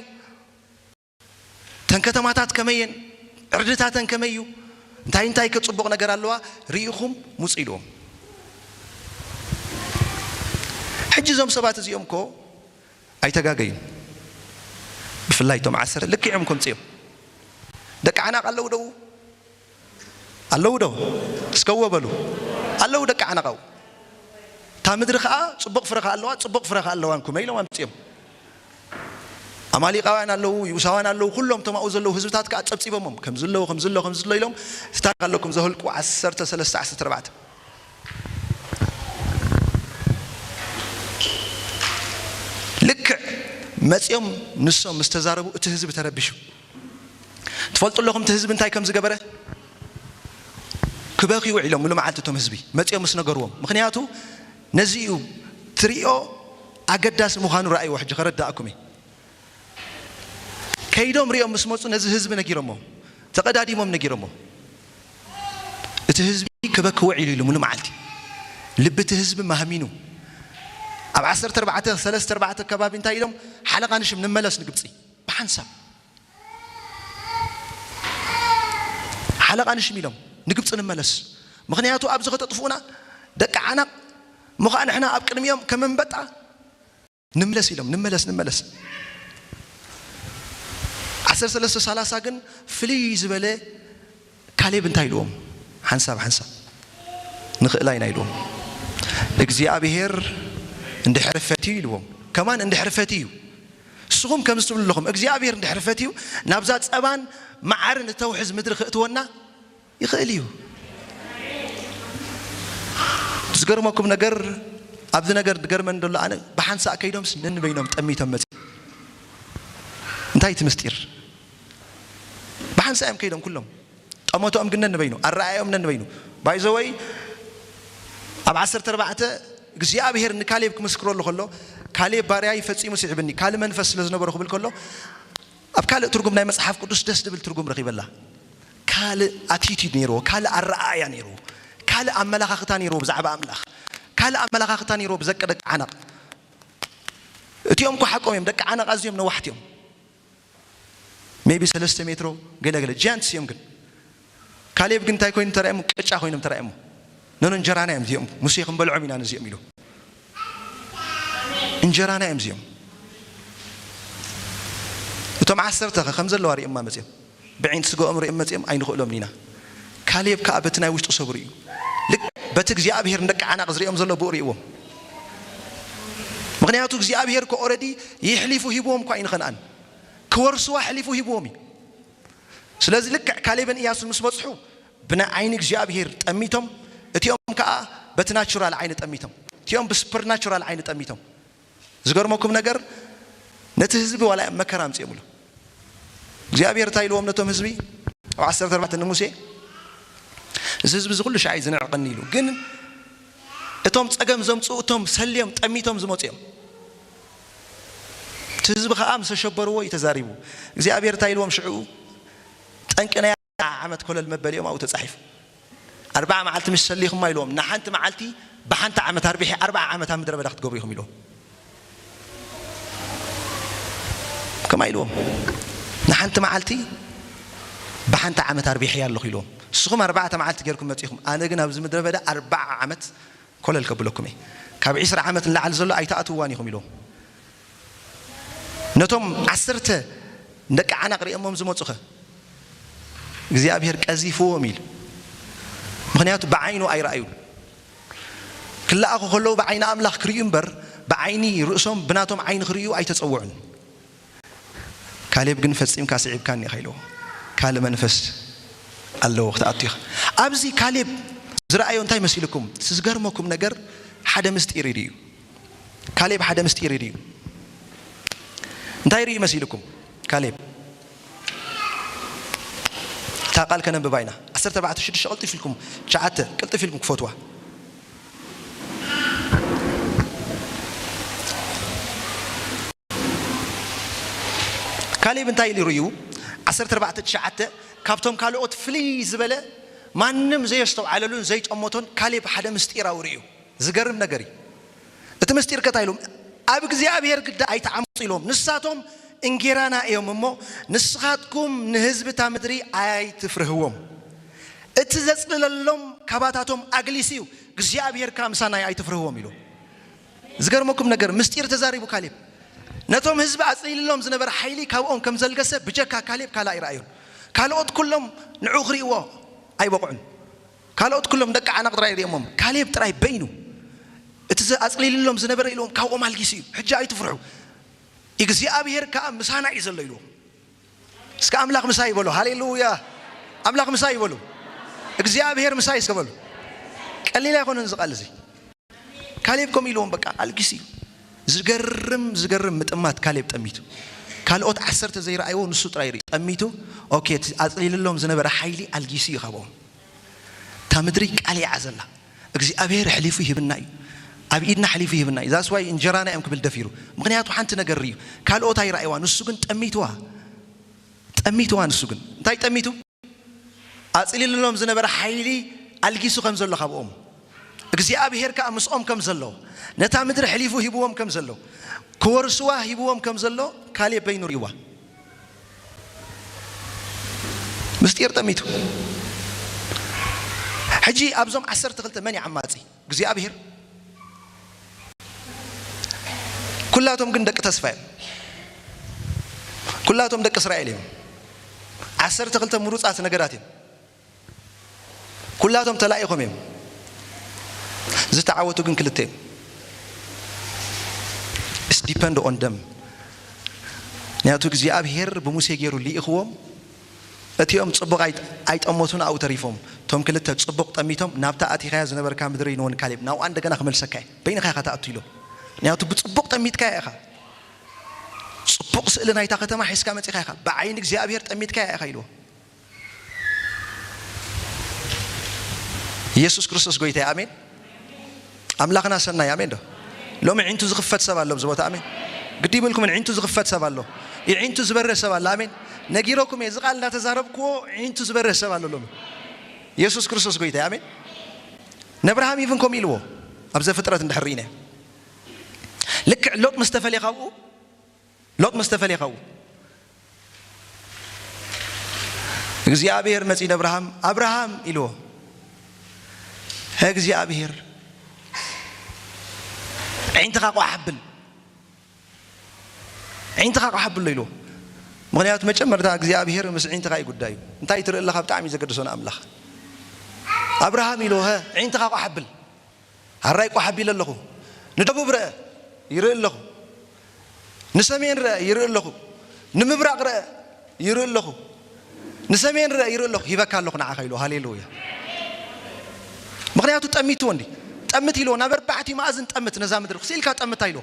እተን ከተማታት ከመይ እየን? ዕርድታተን ከመይ እዩ? እንታይ እንታይ ከ ጽቡቕ ነገር ኣለዋ? ርኢኹም ምጹ ኢልዎም። ሕጂ እዞም ሰባት እዚኦም እኮ ኣይተጋገዩን። ብፍላይ እቶም ዓሰርተ ልክዕ እዮም እኮ ምጽኦም። ደቂ ዓናቕ ኣለዉ ዶ? ኣለዉ ዶ? እስከ እወ በሉ። ኣለዉ ደቂ ዓናቕ ኣብኡ። እታ ምድሪ ኸኣ ጽቡቕ ፍረ ኸኣ ኣለዋ፣ ጽቡቕ ፍረ ኸኣ ኣለዋ እንኩመ ኢሎም ኣምጺኦም። ኣማሊቃውያን ኣለዉ፣ ይቡሳውያን ኣለዉ፣ ኩሎም እቶም ኣብኡ ዘለዉ ህዝብታት ከኣ ጸብጺቦሞም። ከምዚ ኣለዉ፣ ከምዚ ኣለዉ፣ ከምዚ ኣሎ ኢሎም፣ እቲ ታሪኽ ኣለኩም ዘኍልቁ ዓሰርተ ሰለስተ ዓሰርተ ኣርባዕተ። ልክዕ መጺኦም ንሶም ምስ ተዛረቡ እቲ ህዝቢ ተረቢሹ። ትፈልጡ ኣለኹም እቲ ህዝቢ እንታይ ከም ዝገበረ? ክበኽዩ ውዒሎም፣ ሙሉ መዓልቲ እቶም ህዝቢ መጺኦም ምስ ነገርዎም። ምኽንያቱ ነዚ እዩ ትሪኦ ኣገዳሲ ምዃኑ ረኣይዎ። ሕጂ ከረዳእኩም እየ። ከይዶም ሪኦም ምስ መጹ ነዚ ህዝቢ ነጊሮሞ፣ ተቐዳዲሞም ነጊሮሞ። እቲ ህዝቢ ክበኪ ውዒሉ ኢሉ ሙሉ መዓልቲ። ልቢ እቲ ህዝቢ ማህሚኑ። ኣብ ዓሰርተ ኣርባዕተ፣ ሰለስተ ኣርባዕተ ከባቢ እንታይ ኢሎም? ሓለቓ ንሽም ንመለስ ንግብጺ። ብሓንሳብ። ሓለቓ ንሽም ኢሎም። ንግብፂ ንመለስ። ምኽንያቱ ኣብዚ ከተጥፍኡና ደቂ ዓናቕ፣ እሞ ኸዓ ንሕና ኣብ ቅድሚኦም ከም ኣንበጣ ንምለስ ኢሎም፣ ንምለስ፣ ንምለስ። ዓሰርተ ሰለስተ ሰላሳ ግን ፍልይ ዝበለ ካሌብ እንታይ ኢልዎም? ሓንሳብ ሓንሳብ ንኽእላ ኢና ኢልዎም። እግዚኣብሔር እንድሕር ፈትዩ ኢልዎም። ከማን እንድሕር ፈትዩ። ንስኹም ከምዚ ትብሉ ኣለኹም፣ እግዚኣብሔር እንድሕር ፈትዩ ናብዛ ጸባን መዓርን እተውሕዝ ምድሪ ክእትወና ይኽእል እዩ። ዝገርመኩም ነገር፣ ኣብዚ ነገር ዝገርመኒ ዘሎ ኣነ፣ ብሓንሳእ ከይዶምስ ነንበይኖም ጠሚቶም መጽዮም። እንታይ እቲ ምስጢር? ብሓንሳእ እዮም ከይዶም ኩሎም። ጠመቶኦም ግን ነንበይኑ፣ ኣረኣእዮም ነንበይኑ። ባይዘወይ ኣብ ዓሰርተ ኣርባዕተ እግዚኣብሔር ንካሌብ ክምስክረሉ ከሎ፣ ካሌብ ባርያይ ፈጺሙ ስዒብኒ፣ ካልእ መንፈስ ስለ ዝነበሮ ክብል ከሎ፣ ኣብ ካልእ ትርጉም ናይ መጽሓፍ ቅዱስ ደስ ዝብል ትርጉም ረኺበላ። ካልእ ኣቲቲዩድ ነይርዎ፣ ካልእ ኣረኣእያ ነይርዎ፣ ካልእ ኣመለኻኽታ ነይርዎ ብዛዕባ ኣምላኽ፣ ካልእ ኣመለኻኽታ ነይርዎ ብዘቀ ደቂ ዓናቕ። እቲኦም እኮ ሓቆም እዮም፣ ደቂ ዓናቕ ኣዝዮም ነዋሕቲ እዮም። ሜቢ ሰለስተ ሜትሮ ገለ ገለ ጃያንትስ እዮም። ግን ካሌብ ግን እንታይ ኮይኑ ተራእየሞ? ቅጫ ኮይኖም ተራእየሞ። ነኖ እንጀራና እዮም እዚኦም፣ ሙሴ ክንበልዖም ኢና ነዚኦም ኢሉ። እንጀራና እዮም እዚኦም። እቶም ዓሰርተ ኸ ከም ዘለዋ ሪእማ መፅዮም፣ ብዒንት ስጋኦም ሪእም መፅዮም ኣይንኽእሎም ኢና። ካሌብ ከዓ በቲ ናይ ውሽጡ ሰብ ርእዩ፣ ልክ በቲ እግዚኣብሔር ንደቂ ዓናቕ ዝሪኦም ዘሎ ብኡ ርእይዎም። ምኽንያቱ እግዚኣብሔር እኮ ኦረዲ ይሕሊፉ ሂብዎም እኳ ኣይንኸንኣን፣ ክወርስዋ ሕሊፉ ሂብዎም እዩ። ስለዚ ልክዕ ካሌብን ኢያሱን ምስ በጽሑ ብናይ ዓይኒ እግዚኣብሔር ጠሚቶም፣ እቲኦም ከኣ በቲ ናቹራል ዓይኒ ጠሚቶም፣ እቲኦም ብስፐርናቹራል ዓይኒ ጠሚቶም። ዝገርመኩም ነገር ነቲ ህዝቢ ዋላ እዮም መከራ ኣምጺኦምሉ። እግዚኣብሔር እንታይ ኢልዎም ነቶም ህዝቢ? ኣብ ዓሰርተ ኣርባዕተ ንሙሴ፣ "እዚ ህዝቢ እዚ ኩሉ ሻዕ እዩ ዝንዕቐኒ" ኢሉ። ግን እቶም ጸገም ዘምጽኡ እቶም ሰልዮም ጠሚቶም ዝመጹ እዮም። እቲ ህዝቢ ከኣ ምስ ኣሸበርዎ እዩ ተዛሪቡ። እግዚኣብሔር እንታይ ኢልዎም ሽዑ? ጠንቂ ናይ ኣርብዓ ዓመት ኮለል መበሊኦም ኣብኡ ተጻሒፉ። "ኣርብዓ መዓልቲ ምስ ሰሊኹማ" ኢልዎም፣ "ንሓንቲ መዓልቲ ብሓንቲ ዓመት ኣርቢሐ ኣርብዓ ዓመት ኣብ ምድረ በዳ ክትገብሩ ኢኹም" ኢልዎም። ከምኣ ኢልዎም፣ "ንሓንቲ መዓልቲ ብሓንቲ ዓመት ኣርቢሐያ ኣለኹ" ኢልዎም። "ንስኹም ኣርባዕተ መዓልቲ ጌርኩም መጺኹም፣ ኣነ ግን ኣብዚ ምድረ በዳ ኣርብዓ ዓመት ኮለል ከብለኩም እየ። ካብ ዒስራ ዓመት ንላዕሊ ዘሎ ኣይትኣትውዋን ኢኹም" ኢልዎም። ነቶም ዓሰርተ ደቂ ዓናቕ ሪኦሞም ዝመጹኸ? እግዚኣብሔር ቀዚፍዎም ኢሉ። ምኽንያቱ ብዓይኑ ኣይረኣዩን። ክለኣኹ ከለዉ ብዓይኒ ኣምላኽ ክርእዩ እምበር፣ ብዓይኒ ርእሶም፣ ብናቶም ዓይኒ ክርእዩ ኣይተጸውዑን። ካሌብ ግን ፈጺምካ ስዒብካኒ ኢኻ ኢልዎ። ካልእ መንፈስ ኣለዎ ክትኣቱ ኢኻ። ኣብዚ ካሌብ ዝረኣዮ እንታይ መሲልኩም? እቲ ዝገርመኩም ነገር ሓደ ምስጢር ይርእዩ። ካሌብ ሓደ ምስጢር ይርእዩ። እንታይ ይርእዩ መሲልኩም? ካሌብ፣ እታ ቃል ከነንብባ ኢና። ዓሰርተ ኣርባዕተ ሽዱሽተ ቅልጥፍ ኢልኩም፣ ትሽዓተ ቅልጥፍ ኢልኩም ክፈትዋ። ካሌብ እንታይ ኢሉ ርእዩ? ዓሰርተ ኣርባዕተ ትሽዓተ፣ ካብቶም ካልኦት ፍልይ ዝበለ፣ ማንም ዘየስተውዓለሉን ዘይጠመቶን ካሌብ ሓደ ምስጢራዊ ርእዩ። ዝገርም ነገር እዩ። እቲ ምስጢር ከታይ ኢሎም? "ኣብ እግዚኣብሔር ግዳ ኣይተዓመፁ" ኢሎም። "ንሳቶም እንጌራና እዮም እሞ፣ ንስኻትኩም ንህዝቢ እታ ምድሪ ኣይትፍርህዎም። እቲ ዘጽልለሎም ካባታቶም ኣግሊስ እዩ፣ እግዚኣብሔር ከኣ ምሳና እዩ፣ ኣይትፍርህዎም" ኢሎም። ዝገርመኩም ነገር፣ ምስጢር ተዛሪቡ ካሌብ። ነቶም ህዝቢ ኣጽሊልሎም ዝነበረ ሓይሊ ካብኦም ከም ዘልገሰ ብጀካ ካሌብ ካልእ ኣይረኣዮን። ካልኦት ኩሎም ንዑ ክርእይዎ ኣይበቕዑን። ካልኦት ኩሎም ደቂ ዓናቕ ጥራይ ርእዮሞም። ካሌብ ጥራይ በይኑ፣ "እቲ ዘ-፣ ኣጽሊልሎም ዝነበረ" ኢልዎም፣ "ካብኦም ኣልጊሱ እዩ። ሕጂ ኣይትፍርሑ። እግዚኣብሔር ከኣ ምሳና እዩ ዘሎ" ኢልዎም። እስከ "ኣምላኽ ምሳይ" ይበሉ። ሃሌሉያ! "ኣምላኽ ምሳይ" ይበሉ። "እግዚኣብሔር ምሳይ" እስከ በሉ። ቀሊል ኣይኮነን እዚ ቃል እዚ። ካሌብ ከምኡ ኢልዎም፣ በቃ ኣልጊሱ እዩ። ዝገርም፣ ዝገርም ምጥማት ካሌብ ጠሚቱ። ካልኦት ዓሰርተ ዘይረኣይዎ ንሱ ጥራይ ርኢ። ጠሚቱ፣ ኦኬ፣ እቲ ኣጽሊልሎም ዝነበረ ሓይሊ ኣልጊሱ እዩ ካብኦም። እታ ምድሪ ቃሊዓ ዘላ። እግዚኣብሔር ኣሕሊፉ ይህብና እዩ። ኣብ ኢድና ኣሕሊፉ ይህብና እዩ። ዛስ ዋይ እንጀራና እዮም ክብል ደፊሩ። ምኽንያቱ ሓንቲ ነገር ርእዩ። ካልኦት ኣይረኣይዋ፣ ንሱ ግን ጠሚትዋ። ጠሚትዋ ንሱ ግን። እንታይ ጠሚቱ? ኣጽሊልሎም ዝነበረ ሓይሊ ኣልጊሱ ከም ዘሎ ካብኦም፣ እግዚኣብሔር ከኣ ምስኦም ከም ዘሎ፣ ነታ ምድሪ ኣሕሊፉ ሂብዎም ከም ዘሎ፣ ክወርስዋ ሂብዎም ከም ዘሎ ካሌብ በይኑ ርእይዋ። ምስጢር ጠሚቱ። ሕጂ ኣብዞም ዓሰርተ ክልተ መን እዩ ዓማጺ? እግዚኣብሔር። ኩላቶም ግን ደቂ ተስፋ እዮም። ኩላቶም ደቂ እስራኤል እዮም። ዓሰርተ ክልተ ምሩጻት ነገዳት እዮም። ኩላቶም ተላኢኾም እዮም። ዝተዓወቱ ግን ክልተ እዮም። It's depend on them። ምክንያቱ እግዚኣብሔር ብሙሴ ገይሩ ልኢኽዎም። እቲኦም ጽቡቕ ኣይ-፣ ኣይጠመቱን ኣብኡ ተሪፎም። እቶም ክልተ ጽቡቕ ጠሚቶም ናብታ ኣቲኻያ ዝነበርካ ምድሪ ንወን ካሌብ ናብኣ እንደገና ክመልሰካ እየ። በይንኻ ኢኻ ትኣቱ ኢሎ። ምክንያቱ ብጽቡቕ ጠሚትካያ ኢኻ። ጽቡቕ ስእሊ ናይታ ከተማ ሒዝካ መጺኻ ኢኻ። ብዓይኒ እግዚኣብሔር ጠሚትካያ ኢኻ ኢልዎ። ኢየሱስ ክርስቶስ ጎይታ እዩ። ኣሜን። ኣምላኽና ሰናይ። ኣሜን ዶ? ሎሚ ዒንቱ ዝኽፈት ሰብ ኣሎ ኣብዚ ቦታ። ኣሜን። ግዲ ይብልኩምን ዒንቱ ዝኽፈት ሰብ ኣሎ። ይዒንቱ ዝበርህ ሰብ ኣሎ። ኣሜን። ነጊረኩም እየ፣ እዚ ቃል እንዳተዛረብክዎ ዒንቱ ዝበርህ ሰብ ኣሎ ሎሚ። ኢየሱስ ክርስቶስ ጎይታ እዩ። ኣሜን። ነብርሃም ኢቭን ከምኡ ኢልዎ ኣብ ዘፍጥረት እንድሕር ርኢና። ልክዕ ሎጥ ምስ ተፈልየ ካብኡ፣ ሎጥ ምስ ተፈልየ ካብኡ፣ እግዚኣብሔር መጺኡ ነብርሃም፣ "ኣብርሃም" ኢልዎ። "እግዚኣብሔር፣ ዒንትኻ ቋሕ ኣብል፣ ዒንትኻ ቋሕ ኣብሎ" ኢልዎ። ምኽንያቱ መጀመርታ እግዚኣብሔር ምስ ዒንትኻ እዩ ጉዳዩ። እንታይ ትርኢ ኣለኻ ብጣዕሚ እዩ ዘገድሶ ንኣምላኽ። "ኣብርሃም" ኢልዎ፣ "ሀ፣ ዒንትኻ ቋሕ ኣብል። ኣራይ ቋሕ ኣቢለ ኣለኹ። ንደቡብ ርአ፣ ይርኢ ኣለኹ። ንሰሜን ርአ፣ ይርኢ ኣለኹ። ንምብራቕ ርአ፣ ይርኢ ኣለኹ። ንሰሜን ርአ፣ ይርኢ ኣለኹ። ሂበካ ኣለኹ ንዓኻ" ኢልዎ። ሃሌሉያ። ምኽንያቱ ጠሚትዎ እንዲ። "ጠምት" ኢልዎ። "ናብ ኣርባዕቲኡ መኣዝን ጠምት፣ ነዛ ምድሪ ክስኢልካ ጠምታ" ኢልዎ።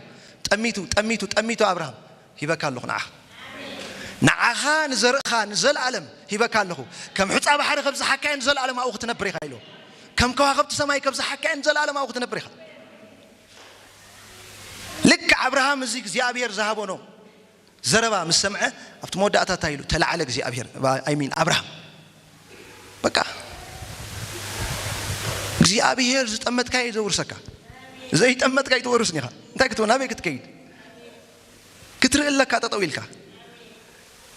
ጠሚቱ፣ ጠሚቱ፣ ጠሚቱ ኣብርሃም። "ሂበካ ኣለኹ ንዓኻ። ንዓኻ ንዘርእኻ ንዘለኣለም ሂበካ ኣለኹ። ከም ሑጻ ባሕሪ ከብዝሓካ እየ፣ ንዘለኣለም ኣብኡ ክትነብር ኢኻ" ኢልዎ። "ከም ከዋኽብቲ ሰማይ ከብዝሓካ እየ፣ ንዘለኣለም ኣብኡ ክትነብር ኢኻ።" ልክዕ ኣብርሃም እዚ እግዚኣብሔር ዝሃቦ ነው ዘረባ ምስ ሰምዐ፣ ኣብቲ መወዳእታ እንታይ ኢሉ? "ተላዕለ እግዚኣብሔር፣ I mean ኣብርሃም። በቃ እግዚኣብሔር ዝጠመትካዮ እዩ ዘውርሰካ። ዘይጠመትካዮ ኣይትወርስን ኢኻ። እንታይ ክትብል? ናበይ ክትከይድ? ክትርኢ ኣለካ ጠጠው ኢልካ።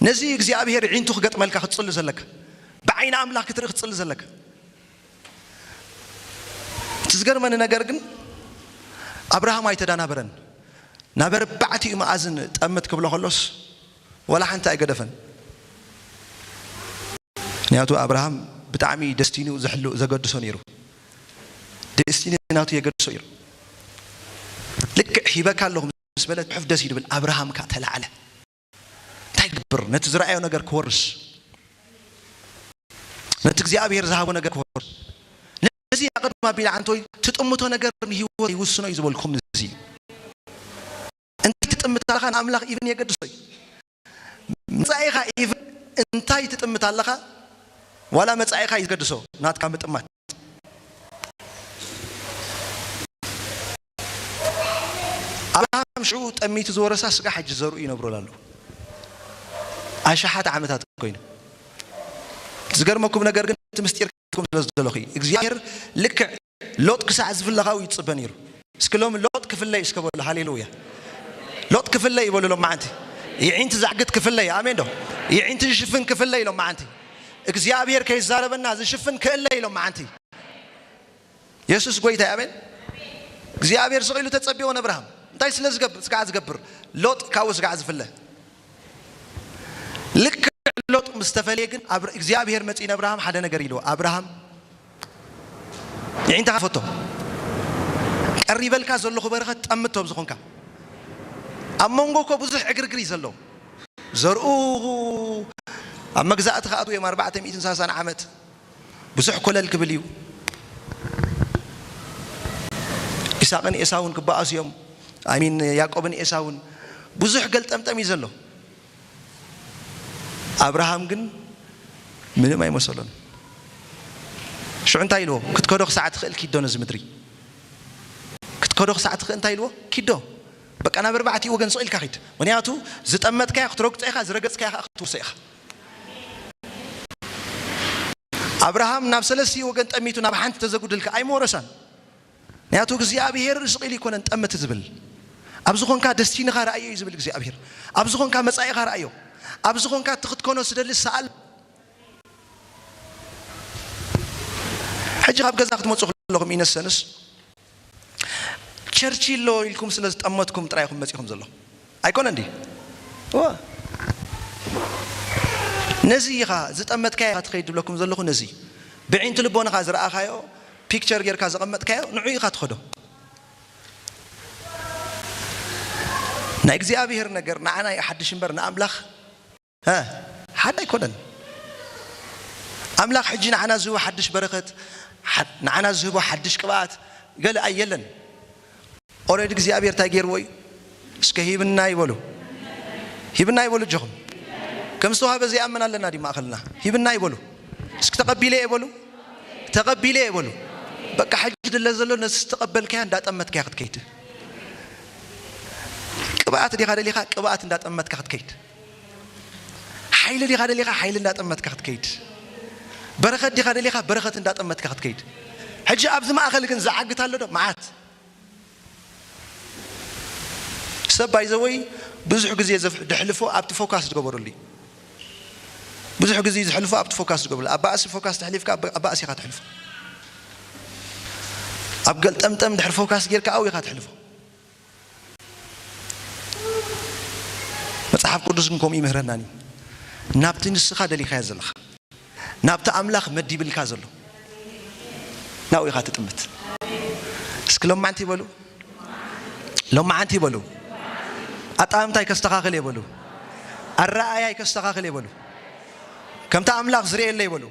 ነዚ እግዚኣብሔር ዒንቱ ክገጥመልካ ክትጽሊ ዘለካ። ብዓይኒ ኣምላኽ ክትርኢ ክትጽሊ ዘለካ።" እቲ ዝገርመኒ ነገር ግን ኣብርሃም ኣይተዳናበረን። ናብ ኣርባዕቲኡ መኣዝን ጠምት ክብሎ ከሎስ ዋላ ሓንቲ ኣይገደፈን። ምክንያቱ ኣብርሃም ብጣዕሚ ደስቲኒኡ ዘሕሉ-፣ ዘገድሶ ነይሩ። ደስቲኒ ናቱ የገድሶ ነይሩ። ልክዕ "ሂበካ ኣለኹ" ምስ በለ ጽሑፍ ደስ እዩ ዝብል። ኣብርሃም ከኣ ተላዕለ። እንታይ ክገብር? ነቲ ዝረኣዮ ነገር ክወርስ፣ ነቲ እግዚኣብሔር ዝሃቦ ነገር ክወርስ። ነዚ ኣቐድም ኣቢለ ዓንቶይ ትጥምቶ ነገር ንህይወት ይውስኖ እዩ ዝበልኩም። ነዚ እንታይ ትጥምት ኣለኻ ንኣምላኽ ኢቭን የገድሶ እዩ። መጻኢኻ ኢቭን እንታይ ትጥምት ኣለኻ፣ ዋላ መጻኢኻ እዩ ዝገድሶ ናትካ ምጥማት። ኣብርሃም ሽዑ ጠሚቱ ዝወረሳ ስጋ ሕጂ ዘርኡ ይነብሩላ ኣለዉ። ኣሽሓት ዓመታት ኮይኑ። ዝገርመኩም ነገር ግን እቲ ምስጢር ክትኩም ስለ ዘለኹ እዩ። እግዚኣብሔር ልክዕ ሎጥ ክሳዕ ዝፍለ ካብኡ ይጽበ ነይሩ። እስኪ ሎሚ ሎጥ ክፍለይ እስከ በሉ። ሃሌሉያ። ሎጥ ክፍለይ ይበሉ ሎም መዓንቲ። ይዒንቲ ዘዕግት ክፍለይ። ኣሜን ዶ? ይዒንቲ ዝሽፍን ክፍለይ ሎም መዓንቲ። እግዚኣብሔር ከይዛረበና ዝሽፍን ክእለይ ሎም መዓንቲ። የሱስ ጎይታ እዩ። ኣሜን። እግዚኣብሔር ስቕ ኢሉ ተጸቢዎ ነብርሃም። እንታይ ስለ ዝገብር፣ ስጋዕ ዝገብር? ሎጥ ካብኡ ስጋዕ ዝፍለ። ልክዕ ሎጥ ምስ ተፈልየ ግን ኣብ እግዚኣብሔር መጺኡ ነብርሃም ሓደ ነገር ኢልዎ። ኣብርሃም፣ ይዒንታኻ ፈቶ። ቀሪበልካ ዘለኹ በረኸት ጠምቶ ኣብ ዝኾንካ። ኣብ መንጎ እኮ ብዙሕ ዕግርግር እዩ ዘሎ። ዘርኡ ኣብ መግዛእቲ ክኣትዉ እዮም ኣርባዕተ ሚእትን ሳሳን ዓመት። ብዙሕ ኮለል ክብል እዩ። ኢሳቕን ኤሳውን ክበኣሱ እዮም። ኣይ ሚን ያዕቆብን ኤሳውን። ብዙሕ ገልጠምጠም እዩ ዘሎ። ኣብርሃም ግን ምንም ኣይመሰሎን። ሽዑ እንታይ ኢልዎ? ክትከዶ ክሳዕ ትኽእል ኪዶ ነዚ ምድሪ። ክትከዶ ክሳዕ ትኽእል እንታይ ኢልዎ? ኪዶ። በቃ ናብ ኣርባዕቲኡ ወገን ስቕ ኢልካ ኪድ። ምኽንያቱ ዝጠመትካያ ክትረግጾ ኢኻ፣ ዝረገጽካያ ኸኣ ክትውርሶ ኢኻ። ኣብርሃም ናብ ሰለስቲኡ ወገን ጠሚቱ ናብ ሓንቲ ተዘጉድልካ ኣይመወረሳን። ምኽንያቱ እግዚኣብሔር ስቕ ኢሉ ኣይኮነን ጠምት ዝብል። ኣብ ዝኾንካ ደስቲንኻ ረኣዮ እዩ ዝብል እግዚኣብሔር። ኣብ ዝኾንካ መጻኢኻ ረኣዮ። ኣብ ዝኾንካ እቲ ክትኮኖ ዝደሊ ሰኣል። ሕጂ ካብ ገዛ ክትመፁ ከለኹም ኢነሰንስ ቸርቺሎ ኢልኩም ስለ ዝጠመትኩም ጥራይ ኢኹም መፂኹም ዘለኹም ኣይኮነ እንዲ ነዚ ኢኻ ዝጠመትካዮ ኢኻ ትኸይድ ዝብለኩም ዘለኹ ነዚ ብዒንቲ ልቦንኻ ዝረኣኻዮ ፒክቸር ጌርካ ዘቐመጥካዮ ንዑ ኢኻ ትኸዶ ናይ እግዚኣብሔር ነገር ንዓና ይሓድሽ እምበር ንኣምላኽ ሓደ ኣይኮነን ኣምላኽ ሕጂ ንዓና ዝህቦ ሓድሽ በረኸት ንዓና ዝህቦ ሓድሽ ቅብኣት ገለ ኣየለን ኦረዲ እግዚኣብሔር እንታይ ገይርዎ እዩ እስከ ሂብና ይበሉ ሂብና ይበሉ እጆኹም ከም ዝተዋህበ ዘይኣምን ኣለና ዲ ማእኸልና ሂብና ይበሉ እስኪ ተቐቢለ እየ በሉ ተቐቢለ እየ በሉ በቃ ሕጂ ድለ ዘሎ ነዚ ዝተቐበልካያ እንዳጠመትካያ ክትከይድ ቅብኣት ዲኻ ደሊኻ ቅብኣት እንዳጠመትካ ክትከይድ ሓይሊ ዲኻ ደሊኻ ሓይሊ እንዳጠመትካ ክትከይድ በረኸት ዲኻ ደሊኻ በረኸት እንዳጠመትካ ክትከይድ ሕጂ ኣብዚ ማእኸል ግን ዝዓግት ኣሎ ዶ መዓት ሰብ ባይዘወይ ብዙሕ ግዜ ዘፍ- ድሕልፎ ኣብቲ ፎካስ ዝገበረሉ እዩ ብዙሕ ግዜ ዝሕልፎ ኣብቲ ፎካስ ዝገበረሉ ኣብ ባእሲ ፎካስ ተሕሊፍካ ኣብ ኣብ ባእሲ ኢኻ ትሕልፎ ኣብ ገልጠምጠም ድሕር ፎካስ ጌርካ ኣብኡ ኢኻ ትሕልፎ መጽሓፍ ቅዱስ ግን ከምኡ ይምህረናን እዩ ናብቲ ንስኻ ደሊኻዮ ዘለኻ ናብቲ ኣምላኽ መዲብልካ ዘሎ ናብኡ ኢኻ ትጥምት እስኪ ሎማዓንቲ ይበሉ ሎማዓንቲ ይበሉ ኣጣምታይ ከስተኻኽል የበሉ ኣረኣያይ ከስተኻኽል የበሉ ከምቲ ኣምላኽ ዝርእየለ ይበሉ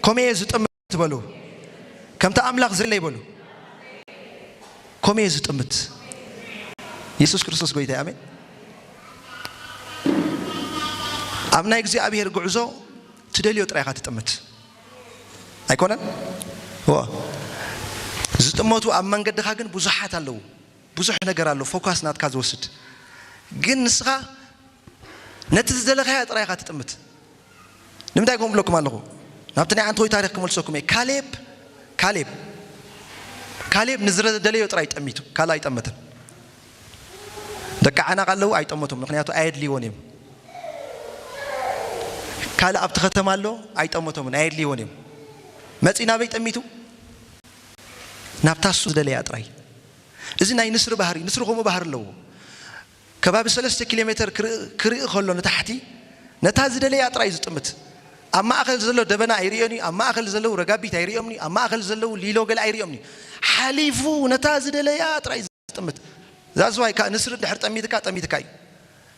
ኮመየ ዝጥምት በሉ ከምቲ ኣምላኽ ዝርእየለ ይበሉ ኮመየ ዝጥምት የሱስ ክርስቶስ ጎይታ ኣሜን ኣብ ናይ እግዚኣብሔር ጉዕዞ ትደልዮ ጥራይ ኢኻ ትጥምት ኣይኮነን ዝጥመቱ ኣብ መንገድኻ ግን ብዙሓት ኣለዉ ብዙሕ ነገር ኣሎ ፎካስ ናትካ ዝወስድ ግን ንስኻ ነቲ ዝደለኻያ ጥራይ ኢኻ ትጥምት ንምንታይ ከም ብለኩም ኣለኹ ናብቲ ናይ ኣንቶይ ታሪክ ክመልሰኩም እየ ካሌብ ካሌብ ካሌብ ንዝደለዮ ጥራይ ጠሚቱ ካልእ ኣይጠመተን ደቂ ዓናቕ ኣለዉ ኣይጠመቶም ምክንያቱ ኣየድልይዎን እዮም ካልእ ኣብቲ ከተማ ኣሎ ኣይጠመቶምን ኣየድልይዎን እዮም መፂ ናበይ ጠሚቱ ናብታ እሱ ዝደለያ ጥራይ እዚ ናይ ንስሪ ባህሪ ንስሪ ከምኡ ባህሪ ኣለዎ ከባቢ ሰለስተ ኪሎ ሜተር ክርኢ ከሎ ንታሕቲ ነታ ዝደለያ ጥራይ ዝጥምት ኣብ ማእኸል ዘሎ ደበና ኣይርእዮን እዩ ኣብ ማእኸል ዘለዉ ረጋቢት ኣይርእዮምን እዩ ኣብ ማእኸል ዘለዉ ሊሎ ገለ ኣይርእዮምን እዩ ሓሊፉ ነታ ዝደለያ ጥራይ ዝጥምት ዛዝዋይ ከዓ ንስሪ ድሕር ጠሚትካ ጠሚትካ እዩ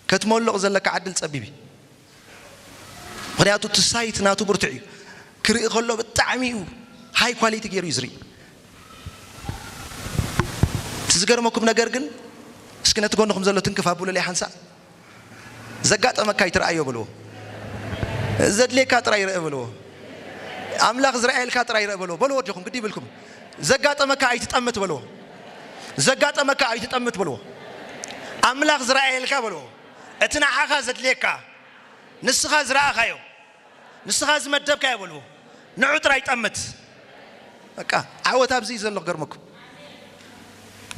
ከትመልቕ ዘለካ ዓድል ፀቢብ እዩ ምኽንያቱ እቲ ሳይት ናቱ ብርቱዕ እዩ ክርኢ ከሎ ብጣዕሚ እዩ ሃይ ኳሊቲ ገይሩ እዩ ዝርኢ እቲ ዝገርመኩም ነገር ግን እስኪ ነቲ ጎንኹም ዘሎ ትንክፍ ኣብሉለይ ሓንሳእ ዘጋጠመካ ኣይትረኣዮ በልዎ ዘድልየካ ጥራይ ይረአ በልዎ ኣምላኽ ዝረኣየልካ ጥራይ ይረአ በልዎ በልዎ ጆኹም ግዲ ይብልኩም ዘጋጠመካ ኣይትጠምት በልዎ ዘጋጠመካ ኣይትጠምት በልዎ ኣምላኽ ዝረኣየልካ በልዎ እቲ ንዓኻ ዘድልየካ ንስኻ ዝረኣኻዮ ንስኻ ዝመደብካዮ በልዎ ንዑ ጥራይ ጠምት በቃ ዓወት ኣብዚ እዩ ዘሎ ክገርመኩም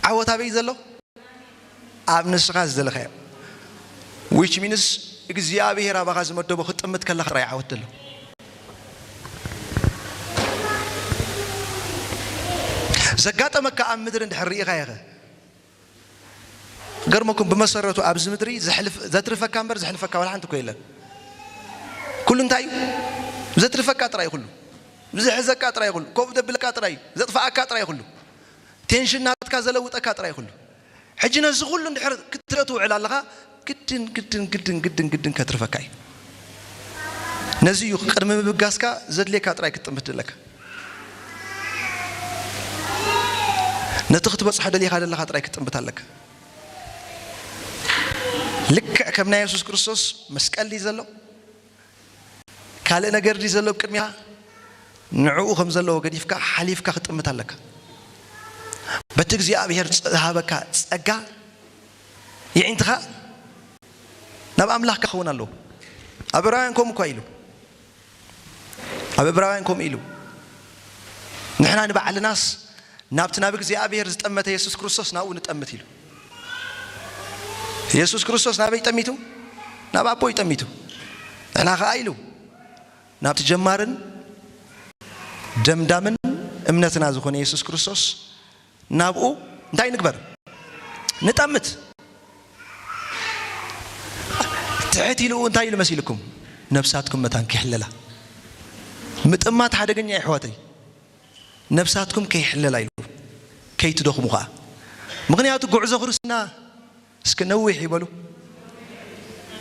ዓወት ኣበይ ዘሎ ኣብ ንስኻ ዝደለኻዮ which means እግዚኣብሔር ኣባኻ ዝመደቦ ክትጥምት ከለኻ ጥራይ ዓወት ዘሎ ዘጋጠመካ ኣብ ምድሪ እንድሕር ርኢኻ ኢኸ ገርመኩም ብመሰረቱ ኣብዚ ምድሪ ዘትርፈካ እምበር ዘሕልፈካ ዋላ ሓንቲ እኮ የለን ኩሉ እንታይ እዩ ዘትርፈካ ጥራይ ኩሉ ዝሕዘካ ጥራይ ኩሉ ኮፍ ዘብለካ ጥራይ ዘጥፋኣካ ጥራይ ኩሉ ቴንሽን ናትካ ዘለውጠካ ጥራይ ኩሉ ሕጂ ነዚ ኩሉ እንድሕር ክትርኢ ትውዕል ኣለኻ ግድን ግድን ግድን ግድን ግድን ከትርፈካ እዩ ነዚ እዩ ቅድሚ ምብጋስካ ዘድልየካ ጥራይ ክትጥምት ዘለካ ነቲ ክትበፅሖ ደሊኻ ዘለኻ ጥራይ ክትጥምት ኣለካ ልክዕ ከም ናይ የሱስ ክርስቶስ መስቀል ድዩ ዘሎ ካልእ ነገር ድዩ ዘሎ ቅድሚኻ ንዕኡ ከም ዘለዎ ገዲፍካ ሓሊፍካ ክትጥምት ኣለካ በቲ እግዚኣብሔር ዝሃበካ ጸጋ ይዒንትኻ ናብ ኣምላኽ ክኸውን ኣለዎ ኣብ ዕብራውያን ከምኡ እኳ ኢሉ ኣብ ዕብራውያን ከምኡ ኢሉ ንሕና ንባዕልናስ ናብቲ ናብ እግዚኣብሔር ዝጠመተ የሱስ ክርስቶስ ናብኡ ንጠምት ኢሉ የሱስ ክርስቶስ ናበይ ጠሚቱ ናብ ኣቦይ ጠሚቱ ንሕና ኸዓ ኢሉ ናብቲ ጀማርን ደምዳምን እምነትና ዝኾነ የሱስ ክርስቶስ ናብኡ እንታይ ንግበር? ንጠምት። ትሕት ኢሉ እንታይ ኢሉ መሲልኩም? ነፍሳትኩም መታን ከይሕለላ። ምጥማት ሓደገኛ እዩ ኣሕዋተይ። ነፍሳትኩም ከይሕለላ ኢሉ፣ ከይትደኽሙ ኸዓ። ምኽንያቱ ጉዕዞ ክርስትና እስኪ ነዊሕ ይበሉ።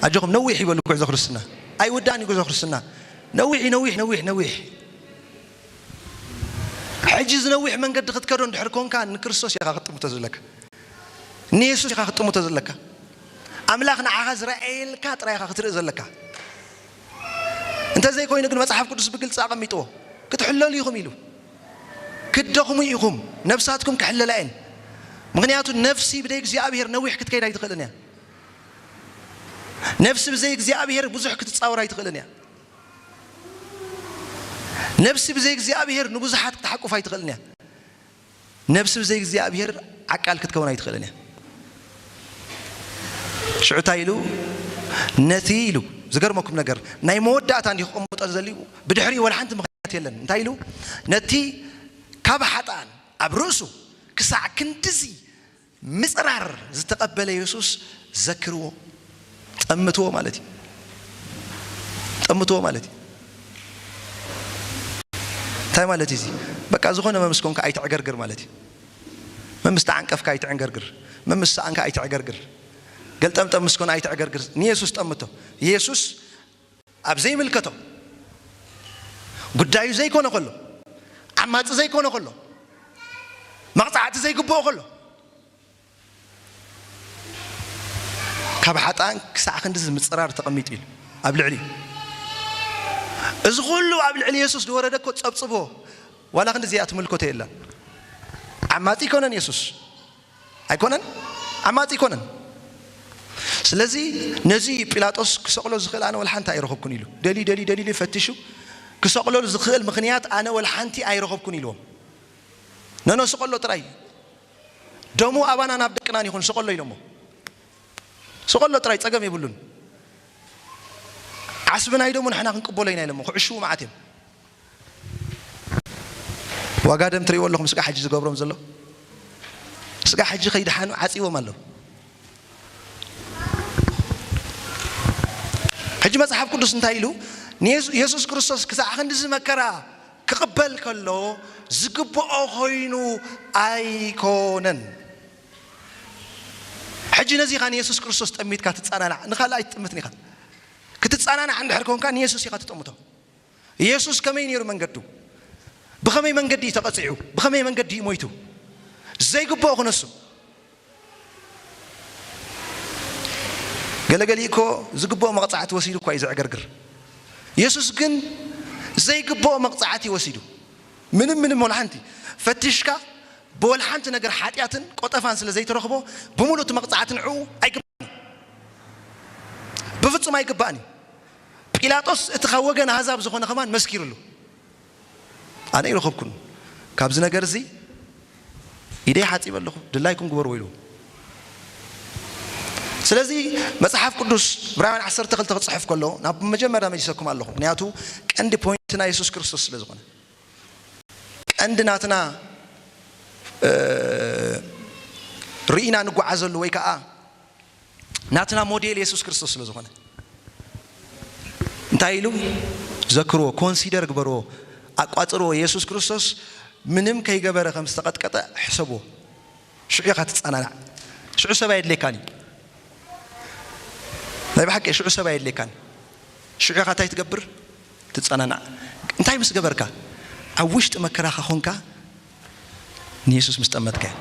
ኣጆኹም ነዊሕ ይበሉ ጉዕዞ ክርስትና። ኣይውዳእን እዩ ጉዕዞ ክርስትና። ነዊሕ እዩ፣ ነዊሕ፣ ነዊሕ፣ ነዊሕ። ሕጂ እዚ ነዊሕ መንገዲ ክትከዶ እንድሕር ኮንካ ንክርስቶስ ኢኻ ክትጥምቶ ዘለካ። ንየሱስ ኢኻ ክትጥምቶ ዘለካ። ኣምላኽ ንዓኻ ዝረኣየልካ ጥራይ ኢኻ ክትርኢ ዘለካ። እንተዘይኮይኑ ግን መጽሓፍ ቅዱስ ብግልጺ ኣቐሚጥዎ። ክትሕለሉ ኢኹም ኢሉ። ክትደኽሙ ኢኹም፣ ነፍሳትኩም ክሕለላ እየን። ምኽንያቱ ነፍሲ ብደይ እግዚኣብሔር ነዊሕ ክትከይድ ኣይትኽእልን እያ። ነፍሲ ብዘይ እግዚኣብሔር ብዙሕ ክትጻወር ኣይትኽእልን እያ። ነፍሲ ብዘይ እግዚኣብሔር ንብዙሓት ክትሓቁፍ ኣይትኽእልን እያ። ነፍሲ ብዘይ እግዚኣብሔር ዓቃል ክትከውን ኣይትኽእልን እያ። ሽዑ እንታይ ኢሉ? ነቲ ኢሉ፣ ዝገርመኩም ነገር፣ ናይ መወዳእታ እንዲዩ ክቕምጦ ዘልዩ፣ ብድሕሪኡ ወላ ሓንቲ ምኽንያት የለን። እንታይ ኢሉ? ነቲ ካብ ሓጥኣን ኣብ ርእሱ ክሳዕ ክንድዚ ምጽራር ዝተቐበለ የሱስ ዘክርዎ፣ ጠምትዎ ማለት እዩ። ጠምትዎ ማለት እዩ። እንታይ ማለት እዩ እዚ? በቃ ዝኾነ መምስ ኮንካ ኣይትዕገርግር ማለት እዩ። መምስ ተዓንቀፍካ ኣይትዕንገርግር። መምስ ሰኣንካ ኣይትዕገርግር። ገልጠምጠም ምስ ኮነ ኣይትዕገርግር። ንየሱስ ጠምቶ። የሱስ ኣብ ዘይምልከቶ፣ ጉዳዩ ዘይኮነ ከሎ፣ ዓማጺ ዘይኮነ ከሎ፣ መቕጻዕቲ ዘይግብኦ ከሎ፣ ካብ ሓጥኣን ክሳዕ ክንድዚ ምጽራር ተቐሚጡ ኢሉ ኣብ ልዕሊኡ። እዚ ኩሉ ኣብ ልዕሊ የሱስ ዝወረደ እኮ ጸብጽቦ፣ ዋላ ክንድዚ እያ ትምልከቶ የላን። ዓማጺ ኣይኮነን የሱስ። ኣይኮነን? ዓማጺ ኣይኮነን። ስለዚ ነዚ ጲላጦስ ክሰቕሎ ዝኽእል ኣነ ወላ ሓንቲ ኣይረኸብኩን ኢሉ። ደልዩ፣ ደልዩ፣ ደልዩ ፈቲሹ ክሰቕሎ ዝኽእል ምኽንያት ኣነ ወላ ሓንቲ ኣይረኸብኩን ኢልዎም። ነኖ ስቐሎ ጥራይ። ደሙ ኣባናን ኣብ ደቅናን ይኹን፣ ስቐሎ ኢሎሞ። ስቐሎ ጥራይ፣ ጸገም የብሉን። ዓስቢ ናይ ደሙ ንሕና ክንቅበሎ ኢና ኢሎሞ። ክዕሽዉ መዓት እዮም። ዋጋ ደም ትርእይዎ ኣለኹም፣ ስጋዕ ሕጂ ዝገብሮም ዘሎ። ስጋዕ ሕጂ ከይደሓኑ ዓጽይዎም ኣለዉ። ሕጂ መጽሓፍ ቅዱስ እንታይ ኢሉ? ንየሱ-፣ የሱስ ክርስቶስ ክሳዕ ክንድዚ መከራ ክቕበል ከሎ ዝግብኦ ኮይኑ ኣይኮነን። ሕጂ ነዚ ኢኻ ንየሱስ ክርስቶስ ጠሚትካ ትጸናናዕ፣ ንኻልእ ኣይትጥምትን ኢኻ። ክትጸናናዕ እንድሕር ኮንካ ንየሱስ ኢኻ ትጠምቶ። የሱስ ከመይ ነይሩ መንገዱ? ብኸመይ መንገዲ እዩ ተቐጺዑ? ብኸመይ መንገዲ እዩ ሞይቱ? ዘይግብኦ ክነሱ። ገለገሊኡ እኮ ዝግብኦ መቕጻዕቲ ወሲዱ እኳ እዩ ዘዕገርግር። የሱስ ግን ዘይግብኦ መቕጻዕቲ ወሲዱ። ምንም፣ ምንም ወላ ሓንቲ ፈቲሽካ ብወላ ሓንቲ ነገር ሓጢኣትን ቆጠፋን ስለ ዘይትረኽቦ፣ ብምሉእ እቲ መቕጻዕቲ ንዕኡ ኣይግባእን እዩ። ብፍጹም ኣይግባእን እዩ። ጲላጦስ እቲ ካብ ወገን ኣህዛብ ዝኾነ ከማን መስኪሩሉ። ኣነ ኣይረኸብኩን። ካብዚ ነገር እዚ ኢደይ ሓጺበ ኣለኹ፣ ድላይኩም ግበርዎ ኢሉ። ስለዚ መጽሓፍ ቅዱስ ዕብራውያን ዓሰርተ ክልተ ክጽሕፍ ከሎ ናብ መጀመርያ መሊሰኩም ኣለኹ። ምኽንያቱ ቀንዲ ፖይንትና የሱስ ክርስቶስ ስለ ዝኾነ። ቀንዲ ናትና፣ እ፣ ርኢና ንጓዓዘሉ ወይ ከኣ ናትና ሞዴል የሱስ ክርስቶስ ስለ ዝኾነ። እንታይ ኢሉ? ዘክርዎ፣ ኮንሲደር ግበርዎ፣ ኣቋጽርዎ። የሱስ ክርስቶስ ምንም ከይገበረ ከም ዝተቐጥቀጠ ሕሰብዎ። ሽዑ ኢኻ ትጸናናዕ። ሽዑ ሰብ ኣየድልየካን እዩ። ናይ ብሓቂ ሽዑ ሰብ ኣየድልየካን። ሽዑ ኢኻ እንታይ ትገብር? ትጸናናዕ። እንታይ ምስ ገበርካ? ኣብ ውሽጢ መከራኻ ኾንካ ንየሱስ ምስ ጠመትካዮ።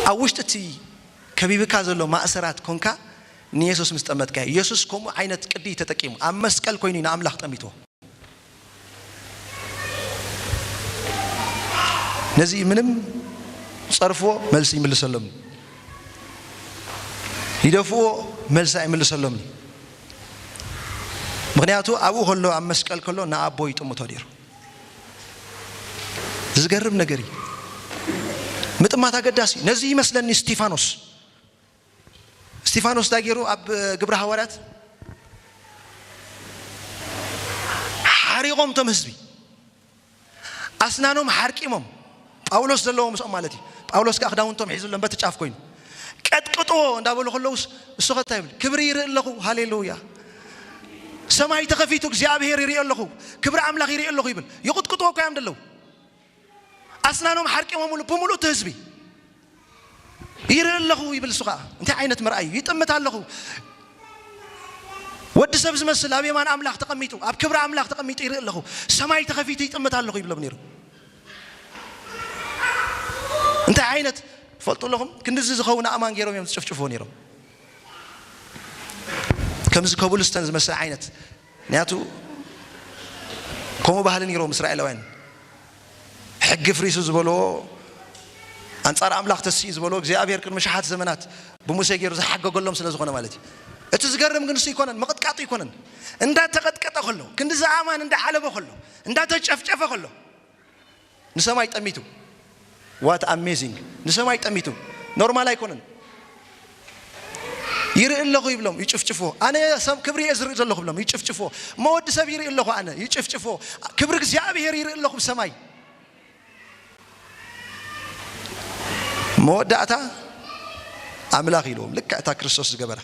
ኣብ ውሽጢ እቲ ከቢብካ ዘሎ ማእሰራት ኮንካ ንየሱስ ምስ ጠመትካዮ። የሱስ ከምኡ ዓይነት ቅዲ እዩ ተጠቂሙ። ኣብ መስቀል ኮይኑ እዩ ንኣምላኽ ጠሚትዎ። ነዚ ምንም ጸርፍዎ መልሲ ይምልሰሎም። ይደፍእዎ መልሲ ኣይምልሰሎም። ምኽንያቱ ኣብኡ ከሎ፣ ኣብ መስቀል ከሎ ንኣቦ ይጥምቶ ነይሩ። ዝገርም ነገር እዩ። ምጥማት ኣገዳሲ እዩ። ነዚ ይመስለኒ እስቲፋኖስ። እስቲፋኖስ እንታይ ገይሩ ኣብ ግብረ ሃዋርያት? ሓሪ ሓሪቖም እቶም ህዝቢ። ኣስናኖም ሓርቂሞም። ጳውሎስ ዘለዎ ምስኦም ማለት እዩ። ጳውሎስ ከኣ ክዳውንቶም ሒዙሎም በቲ ጫፍ ኮይኑ። ቀጥቅጥዎ እንዳበሉ ከለውስ እሱ ኸ እንታይ ይብል? ክብሪ ይርኢ ኣለኹ። ሃሌሉያ። ሰማይ ተኸፊቱ እግዚኣብሔር ይርኢ ኣለኹ። ክብሪ ኣምላኽ ይርኢ ኣለኹ ይብል። ይቕጥቅጥዎ እኮ እዮም ደለዉ። ኣስናኖም ሓርቂሞምሉ ብምሉእ እቲ ህዝቢ። ይርኢ ኣለኹ ይብል እሱ ኸኣ። እንታይ ዓይነት ምርኣይ እዩ? ይጥምት ኣለኹ። ወዲ ሰብ ዝመስል ኣብ የማን ኣምላኽ ተቐሚጡ፣ ኣብ ክብሪ ኣምላኽ ተቐሚጡ ይርኢ ኣለኹ። ሰማይ ተኸፊቱ ይጥምት ኣለኹ ይብሎም ነይሩ። እንታይ ዓይነት ትፈልጡ ኣለኹም? ክንድዚ ዝኸውን ኣእማን ገይሮም እዮም ዝጭፍጭፍዎ ነይሮም። ከምዚ ኮብልስተን ዝመስል ዓይነት። ምክንያቱ ከምኡ ባህሊ ነይሮም እስራኤላውያን። ሕጊ ፍሪሱ ዝበልዎ፣ ኣንጻር ኣምላኽ ተስኢ ዝበልዎ እግዚኣብሔር ቅድሚ ሸሓት ዘመናት ብሙሴ ገይሩ ዝሓገገሎም ስለ ዝኾነ ማለት እዩ። እቲ ዝገርም ግን እሱ ኣይኮነን፣ ምቕጥቃጡ ኣይኮነን። እንዳተቐጥቀጠ ከሎ፣ ክንዲ ዝኣማን እንዳዓለቦ ከሎ፣ እንዳተጨፍጨፈ ከሎ፣ ንሰማይ ጠሚቱ። What amazing! ንሰማይ ጠሚቱ። ኖርማል ኣይኮነን። ይርኢ ኣለኹ ይብሎም፣ ይጭፍጭፎ። ኣነ ሰብ ክብሪ እየ ዝርኢ ዘለኹ ብሎም፣ ይጭፍጭፎ። እሞ ወዲ ሰብ ይርኢ ኣለኹ ኣነ፣ ይጭፍጭፎ። ክብሪ እግዚኣብሔር ይርኢ ኣለኹ ብሰማይ። መወዳእታ ኣምላኽ ኢልዎም፣ ልክዕ እታ ክርስቶስ ዝገበራ።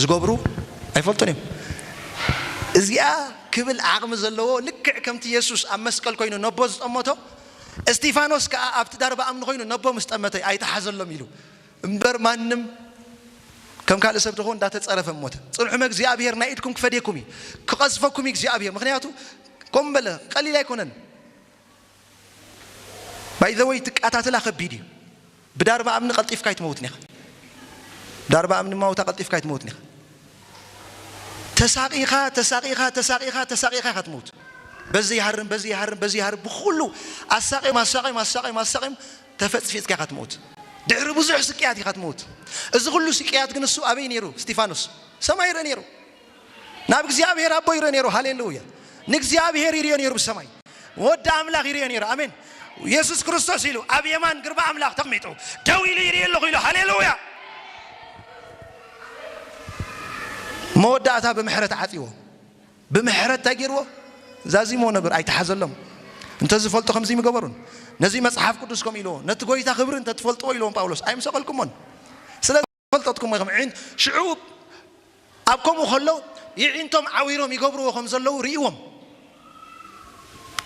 ዝገብሩ ኣይፈልጡን እዮም። እዚኣ ክብል ዓቕሚ ዘለዎ፣ ልክዕ ከምቲ የሱስ ኣብ መስቀል ኮይኑ ነቦ ዝጠመቶ፣ እስጢፋኖስ ከኣ ኣብቲ ዳርባ እምኒ ኮይኑ ነቦ ምስ ጠመተ ኣይተሓዘሎም ኢሉ። እምበር ማንም ከም ካልእ ሰብ ተኾን እንዳተጸረፈ ሞተ። ጽንሑመ እግዚኣብሔር ናይ ኢድኩም ክፈድየኩም እዩ። ክቐዝፈኩም እዩ እግዚኣብሔር። ምኽንያቱ ከም በለ ቀሊል ኣይኮነን። By the way፣ ትቃታትላ ከቢድ እዩ። ብዳርባ እምኒ ቀልጢፍካ ኣይትመውትን ኢኻ። ብዳርባ እምኒ ማውታ ቀልጢፍካ ኣይትመውትን ኢኻ። ተሳቒኻ፣ ተሳቒኻ፣ ተሳቒኻ፣ ተሳቒኻ ኢኻ ትመውት። በዚ ይሃርም፣ በዚ ይሃርም፣ በዚ ይሃርም፣ ብኹሉ ኣሳቒም፣ ኣሳቒም፣ ኣሳቒም፣ ኣሳቒም፣ ተፈጽፊጽካ ኢኻ ትመውት። ድሕሪ ብዙሕ ስቅያት ኢኻ ትመውት። እዚ ኩሉ ስቅያት ግን እሱ ኣበይ ነይሩ? እስጢፋኖስ ሰማይ ይርኢ ነይሩ። ናብ እግዚኣብሔር ኣቦ ይርኢ ነይሩ። ሃሌሉያ! ንእግዚኣብሔር ይርእዮ ነይሩ ብሰማይ። ወዲ ኣምላኽ ይርእዮ ነይሩ። ኣሜን። የሱስ ክርስቶስ ኢሉ ኣብ የማን ግርማ ኣምላኽ ተቐሚጡ ደው ኢሉ ይርኢ ኣለኹ ኢሉ። ሃሌሉያ! መወዳእታ ብምሕረት ዓጽዎ። ብምሕረት እንታይ ገይርዎ? ዛዚሞ ነበር፣ ኣይተሓዘሎም። እንተ ዝፈልጡ ከምዚ ምገበሩን። ነዚ መጽሓፍ ቅዱስ ከም ኢልዎ፣ ነቲ ጎይታ ክብሪ እንተ ትፈልጥዎ ኢልዎም ጳውሎስ፣ ኣይምሰቐልኩሞን። ስለዚ ፈልጠትኩም ኢኹም። ዒን-፣ ሽዑ ኣብ ከምኡ ከሎ ይዒንቶም ዓዊሮም ይገብርዎ ከም ዘለዉ ርእይዎም።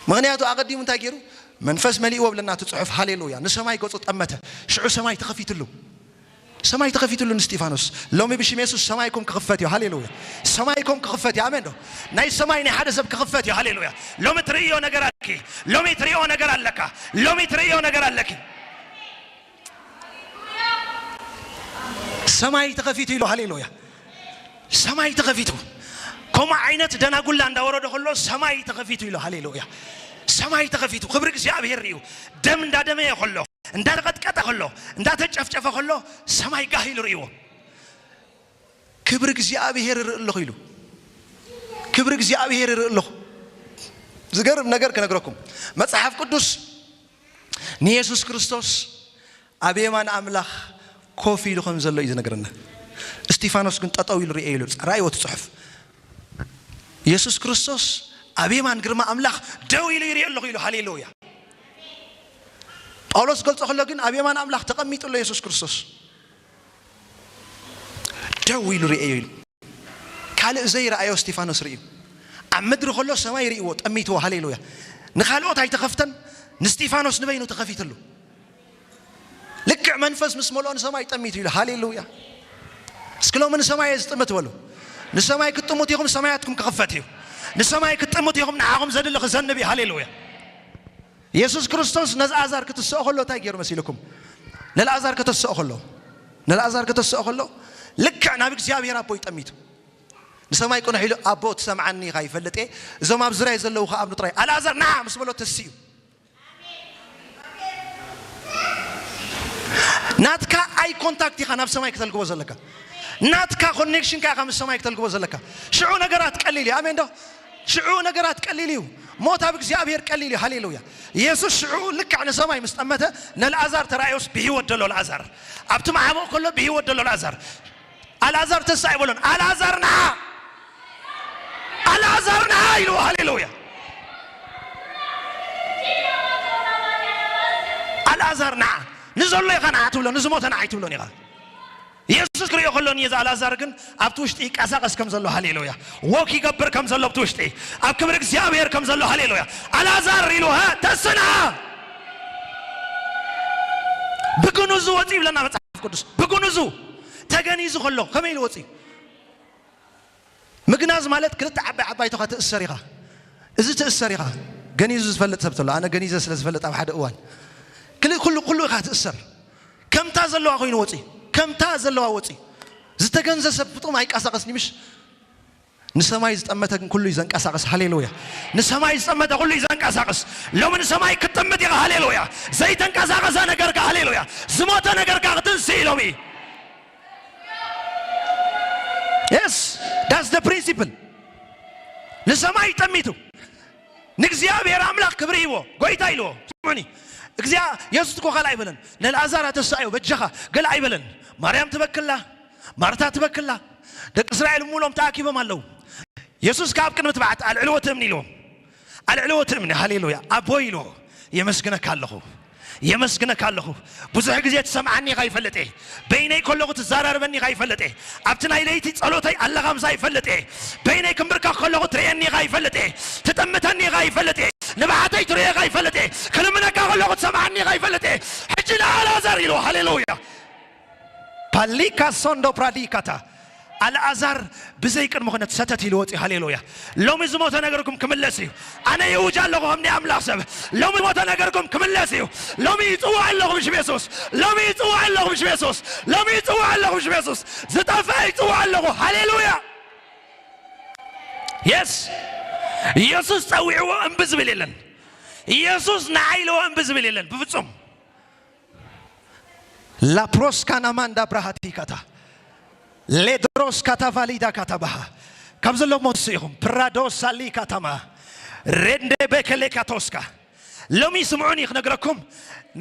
ምኽንያቱ ኣቐዲሙ እንታይ ገይሩ? መንፈስ መሊእዎ ብለና እቲ ጽሑፍ። ሃሌሉያ። ንሰማይ ገጹ ጠመተ። ሽዑ ሰማይ ተኸፊትሉ። ሰማይ ተኸፊትሉ ንስጢፋኖስ። ሎሚ ብሽም የሱስ ሰማይኩም ክኽፈት እዩ። ሃሌሉያ። ሰማይኩም ክኽፈት እዩ። ኣሜን ዶ? ናይ ሰማይ ናይ ሓደ ሰብ ክኽፈት እዩ። ሃሌሉያ። ሎሚ ትርእዮ ነገር ኣለኪ። ሎሚ ትርእዮ ነገር ኣለካ። ሎሚ ትርእዮ ነገር ኣለኪ። ሰማይ ተኸፊቱ ኢሉ። ሃሌሉያ። ሰማይ ተኸፊቱ። ከምኡ ዓይነት ደናጉላ እንዳወረደ ከሎ ሰማይ ተኸፊቱ ኢሉ። ሃሌሉያ። ሰማይ ተኸፊቱ። ክብሪ እግዚኣብሔር እዩ። ደም እንዳደመየ ከሎ፣ እንዳተቐጥቀጠ ከሎ፣ እንዳተጨፍጨፈ ከሎ ሰማይ ጋህ ኢሉ ርእይዎ። ክብሪ እግዚኣብሔር ይርኢ ኣለኹ ኢሉ። ክብሪ እግዚኣብሔር ይርኢ ኣለኹ። ዝገርም ነገር ክነግረኩም። መጽሓፍ ቅዱስ ንየሱስ ክርስቶስ ኣብ የማን ኣምላኽ ኮፍ ኢሉ ከም ዘሎ እዩ ዝነግረና። እስጢፋኖስ ግን ጠጠው ኢሉ ርእየ ኢሉ። ራእይዎ እቲ ጽሑፍ። የሱስ ክርስቶስ ኣብ የማን ግርማ ኣምላኽ ደው ኢሉ ይርኢ ኣለኹ ኢሉ። ሃሌሉያ። ጳውሎስ ገልጾ ከሎ ግን ኣብ የማን ኣምላኽ ተቐሚጡ ኣሎ የሱስ ክርስቶስ። ደው ኢሉ ርእየ ኢሉ። ካልእ ዘይረኣዮ እስጢፋኖስ ርእዩ። ኣብ ምድሪ ከሎ ሰማይ ርእይዎ፣ ጠሚትዎ። ሃሌሉያ። ንኻልኦት ኣይተኸፍተን፣ ንስጢፋኖስ ንበይኑ ተኸፊትሉ። ልክዕ መንፈስ ምስ መልኦ ንሰማይ ጠሚቱ ኢሉ። ሃሌሉያ። እስኪ ሎሚ ንሰማይ እየ ዝጥምት በሉ። ንሰማይ ክትጥምቱ ኢኹም፣ ሰማያትኩም ክኽፈት እዩ። ንሰማይ ክትጥምቱ ኢኹም፣ ንዓኹም ዘድሊ ክዘንብ እዩ። ሃሌሉያ። የሱስ ክርስቶስ ነልኣዛር ክትስኦ ከሎ እንታይ ገይሩ መሲልኩም? ነልኣዛር ከተስኦ ከሎ፣ ነልኣዛር ከተስኦ ከሎ ልክዕ ናብ እግዚኣብሔር ኣቦ ይጠሚቱ። ንሰማይ ቅንሕ ኢሉ፣ "ኣቦ ትሰምዓኒ ኢኻ ይፈልጥ እየ፣ እዞም ኣብ ዙርያይ ዘለዉ ኸኣ ኣብኑ ጥራይ። ኣልኣዛር ንዓ!" ምስ በሎ ተሲኡ። ናትካ ኣይ ኮንታክት ኢኻ ናብ ሰማይ ከተልግቦ ዘለካ። ናትካ ኮኔክሽንካ ኢኻ ምስ ሰማይ ከተልግቦ ዘለካ። ሽዑ ነገራት ቀሊል እዩ። ኣሜን ዶ? ሽዑ ነገራት ቀሊል እዩ። ሞት ኣብ እግዚኣብሔር ቀሊል እዩ። ሃሌሉያ። የሱስ ሽዑ ልክዕ ንሰማይ ምስ ጠመተ፣ ነልኣዛር ተራእዮስ ብህይወት ደሎ ኣልኣዛር። ኣብቲ መዓሙቕ ከሎ ብህይወት ደሎ ኣልኣዛር። ኣልኣዛር ተስኣ ኣይበሎን። "ኣልኣዛር ንዓ! ኣልኣዛር ንዓ!" ኢልዎ። ሃሌሉያ። ኣልኣዛር ንዓ፣ ንዘሎ ኢኻ ንዓ ትብሎ፣ ንዝሞተ ንዓ ኣይትብሎን ኢኻ። የሱስ ክርእዮ ከሎ፣ እዚ ኣልኣዛር ግን ኣብቲ ውሽጢ ይንቀሳቐስ ከም ዘሎ፣ ሃሌሉያ፣ ዎክ ይገብር ከም ዘሎ ኣብቲ ውሽጢ፣ ኣብ ክብሪ እግዚኣብሔር ከም ዘሎ፣ ሃሌሉያ። ኣልኣዛር ኢሉ፣ ሃ፣ ተስንኣ። ብግኑዙ ወፂ ይብለና መጽሓፍ ቅዱስ። ብግኑዙ ተገኒዙ ከሎ ከመይ ኢሉ ወፂ? ምግናዝ ማለት ክልተ ዓባይ ዓባይ ቶኻ ትእሰር ኢኻ። እዚ ትእሰር ኢኻ። ገኒዙ ዝፈልጥ ሰብ ተሎ፣ ኣነ ገኒዘ ስለ ዝፈልጥ ኣብ ሓደ እዋን ክል-፣ ኩሉ፣ ኩሉ ኢኻ ትእሰር። ከምታ ዘለዋ ኮይኑ ወፂ፣ ከምታ ዘለዋ ወፂ። ዝተገንዘ ሰብ ፍጹም ኣይንቀሳቐስን እዩ፣ ምሽ? ንሰማይ ዝጠመተ ግን ኩሉ እዩ ዘንቀሳቕስ። ሃሌሉያ። ንሰማይ ዝጠመተ ኩሉ እዩ ዘንቀሳቕስ። ሎሚ ንሰማይ ክትጥምት ኢኻ። ሃሌሉያ። ዘይተንቀሳቐሰ ነገርካ፣ ሃሌሉያ፣ ዝሞተ ነገርካ ክትንስእ እዩ ሎሚ። Yes, that's the principle. ንሰማይ ጠሚቱ ንእግዚኣብሔር ኣምላኽ ክብሪ ሂቦ፣ ጎይታ ኢልዎ። ስምዑኒ፣ እግዚኣብ-፣ የሱስ እኮ ካልእ ኣይበለን። ንኣልኣዛር ኣተስኣዮ በጃኻ ገለ ኣይበለን። ማርያም ትበክላ፣ ማርታ ትበክላ፣ ደቂ እስራኤል ሙሎም ተኣኪቦም ኣለዉ። የሱስ ካብ ቅድሚ ትብዓት ኣልዕልዎ ትእምኒ ኢልዎም። ኣልዕልዎ ትእምኒ፣ ሃሌሉያ። ኣቦይ ኢልዎ፣ የመስግነካ ኣለኹ፣ የመስግነካ ኣለኹ። ብዙሕ ግዜ ትሰምዓኒ ኢኻ ይፈልጥ እየ። በይነይ ከለኹ ትዘራርበኒ ኢኻ ይፈልጥ እየ። ኣብቲ ናይ ለይቲ ጸሎተይ ኣለኻ ምሳይ ይፈልጥ እየ። በይነይ ክምብርከኽ ከለኹ ትርእየኒ ኢኻ ይፈልጥ እየ። ትጥምተኒ ኢኻ ይፈልጥ እየ። ንብዓተይ ትርእዮ ኢኻ ይፈልጥ እየ። ክልምነካ ከለኹ ትሰምዓኒ ኢኻ ይፈልጥ እየ። ሕጂ ንኣልኣዛር ኢልዎ፣ ሃሌሉያ። ፓሊካ ሶንዶ ፕራዲካታ፣ ኣልኣዛር ብዘይ ቅድሚ ኩነት ሰተት ኢሉ ወፂኡ። ሃሌሉያ። ሎሚ ዝሞተ ነገርኩም ክምለስ እዩ። ኣነ ይውጅ ኣለኹ ከም ናይ ኣምላኽ ሰብ። ሎሚ ዝሞተ ነገርኩም ክምለስ እዩ። ሎሚ ይጽውዕ ኣለኹ ብሽም የሱስ። ሎሚ ይጽውዕ ኣለኹ ብሽም የሱስ። ሎሚ ይጽውዕ ኣለኹ ብሽም የሱስ። ዝጠፍአ ይጽውዕ ኣለኹ። ሃሌሉያ። የስ፣ ኢየሱስ ጸዊዕዎ እምቢ ዝብል የለን። ኢየሱስ ንዓይ ኢልዎ እምቢ ዝብል የለን ብፍጹም። ላፕሮስ ካናማንዳ ብራሃቲ ካታ፣ ሌድሮስ ካታቫሊዳ ካታባሃ፣ ካብ ዘሎ ሞስ ኢኹም ፕራዶስ ሳሊ ካታማ፣ ሬንዴ ቤከሌ ካቶስካ። ሎሚ ስምዑኒ ክነግረኩም፣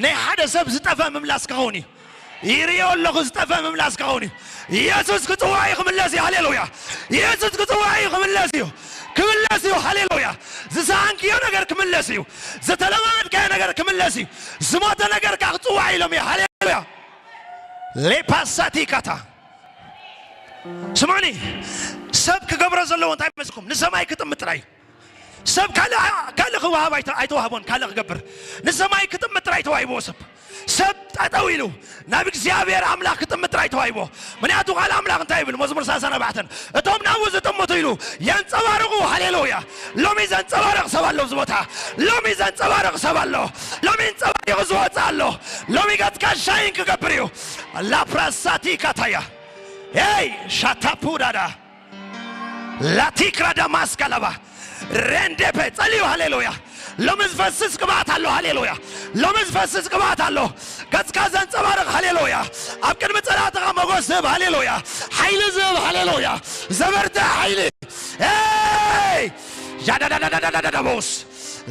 ናይ ሓደ ሰብ ዝጠፈ ምምላስ ክኸውን እዩ። ይርእዮ ኣለኹ፣ ዝጠፈ ምምላስ ክኸውን እዩ። ኢየሱስ ክጽዋዕ እዩ፣ ክምለስ እዩ። ሃሌሉያ። ኢየሱስ ክጽዋዕ እዩ፣ ክምለስ እዩ። ክምለስ እዩ። ሃሌሉያ። ዝሰኣንክዮ ነገር ክምለስ እዩ። ዝተለማመድካዮ ነገር ክምለስ እዩ። ዝሞተ ነገርካ ክጽዋዕ ኢሎም እዩ። ሃሌሉያ። ሌፓሳቲካታ። ስምዑኒ፣ ሰብ ክገብሮ ዘለዎ እንታይ መስልኩም? ንሰማይ ክጥምት ጥራይ። ሰብ ካልእ፣ ካልእ ክወሃብ ኣይተ-፣ ኣይተዋህቦን፣ ካልእ ክገብር። ንሰማይ ክጥምት ጥራይ ተዋሂብዎ ሰብ። ሰብ ጠጠው ኢሉ ናብ እግዚኣብሔር ኣምላኽ ክጥምት ጥራይ ተዋሂብዎ። ምክንያቱ ቃል ኣምላኽ እንታይ ይብል? መዝሙር ሰላሳን ኣርባዕተን፣ "እቶም ናብኡ ዝጥምቱ" ኢሉ፣ "የንጸባርቑ።" ሃሌሉያ። ሎሚ ዘንጸባርቕ ሰብ ኣሎ ኣብዚ ቦታ። ሎሚ ዘንጸባርቕ ሰብ ኣሎ። ሎሚ ኣንጸባሪቑ ዝወጽእ ኣሎ። ሎሚ ገጽካ ሻይን ክገብር እዩ። ላፕራሳቲ ካታያ። ኤይ፣ ሻታፑዳዳ። ላቲክራ ዳማስካ ላባ። ሬንዴፔ፣ ጸልዩ፣ ሃሌሉያ። ሎሚ ዝፈስስ ቅብኣት ኣሎ፣ ሃሌሉያ። ሎሚ ዝፈስስ ቅብኣት ኣሎ። ገጽካ ዘንጸባርቕ፣ ሃሌሉያ። ኣብ ቅድሚ ጸላእትኻ ሞገስ ዝህብ፣ ሃሌሉያ። ሓይሊ ዝህብ፣ ሃሌሉያ። ዘበርትዕ ሓይሊ። ኤይ! ጃዳዳዳዳዳዳዳቦስ።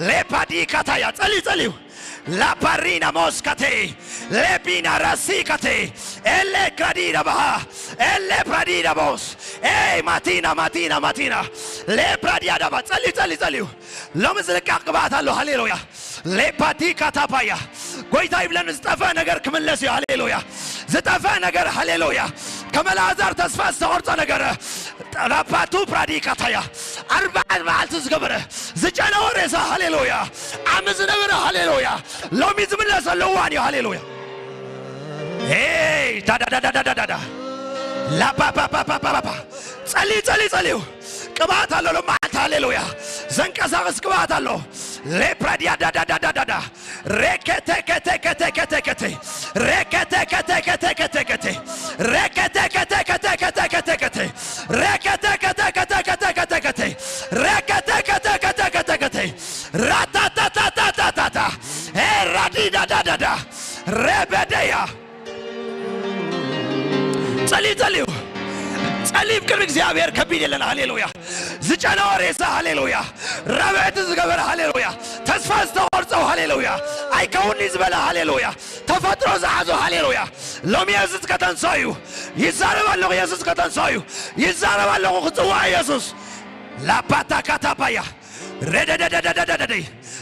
ሌፓዲ ካታያ፣ ጸልዩ፣ ጸልዩ። ላፓሪና ሞስካቴ፣ ሌቢና ራሲካቴ፣ ኤሌ ክራዲዳ ባሃ፣ ኤሌ ፕራዲዳ ቦስ፣ ኤይ ማቲና፣ ማቲና፣ ማቲና፣ ሌፕራዲያ ዳባ፣ ጸልዩ፣ ጸልዩ፣ ጸልዩ። ሎሚ ዝልቃቕ ቅብኣት ኣሎ፣ ሃሌሉያ። ሌፓቲ ካታፓያ፣ ጎይታ ይብለኒ፣ ዝጠፍአ ነገር ክምለስ እዩ፣ ሃሌሉያ። ዝጠፍአ ነገር፣ ሃሌሉያ። ከም ኣልኣዛር ተስፋ ዝተቖርጸ ነገር፣ ጠራፓቱ ፕራዲካታያ፣ ኣርባዕተ መዓልቲ ዝገበረ፣ ዝጨነወ ሬሳ፣ ሃሌሉያ። ዓሚ ዝነበረ፣ ሃሌሉያ። ሎሚ ዝምለሰሉ እዋን እዩ፣ ሃሌሉያ። ኤይ፣ ዳዳዳዳዳዳዳ። ላፓፓፓፓፓፓ። ጸልዩ፣ ጸልዩ፣ ጸልዩ። ቅብኣት ኣሎ ሎም መዓልቲ፣ ሃሌሉያ። ዘንቀሳቕስ ቅብኣት ኣሎ። ሌፕራዲያ ዳዳዳዳዳዳ። ሬኬቴኬቴኬቴኬቴ። ሬኬቴኬቴኬቴኬቴ። ሬኬቴኬቴኬቴኬቴ። ሬኬቴኬቴኬቴኬቴ። ሬኬቴኬቴኬቴኬቴ። ራታታታታታታታ። ኤራዲዳዳዳዳ። ሬበደያ። ጸልዩ፣ ጸልዩ። ጸልዩ፣ ቅድሚ እግዚኣብሔር ከቢድ የለን። ሃሌሉያ። ዝጨነወ ሬሳ፣ ሃሌሉያ። ረብዕቲ ዝገበረ፣ ሃሌሉያ። ተስፋ ዝተቖርጸው፣ ሃሌሉያ። ኣይከውንኒ ዝበለ፣ ሃሌሉያ። ተፈጥሮ ዝሓዞ፣ ሃሌሉያ። ሎሚ የሱስ ከተንስኦ እዩ። ይዛረብ ኣለኹ፣ የሱስ ከተንስኦ እዩ። ይዛረብ ኣለኹ፣ ክጽዋዕ የሱስ። ላባታ ካታባያ። ረደደደደደደደይ።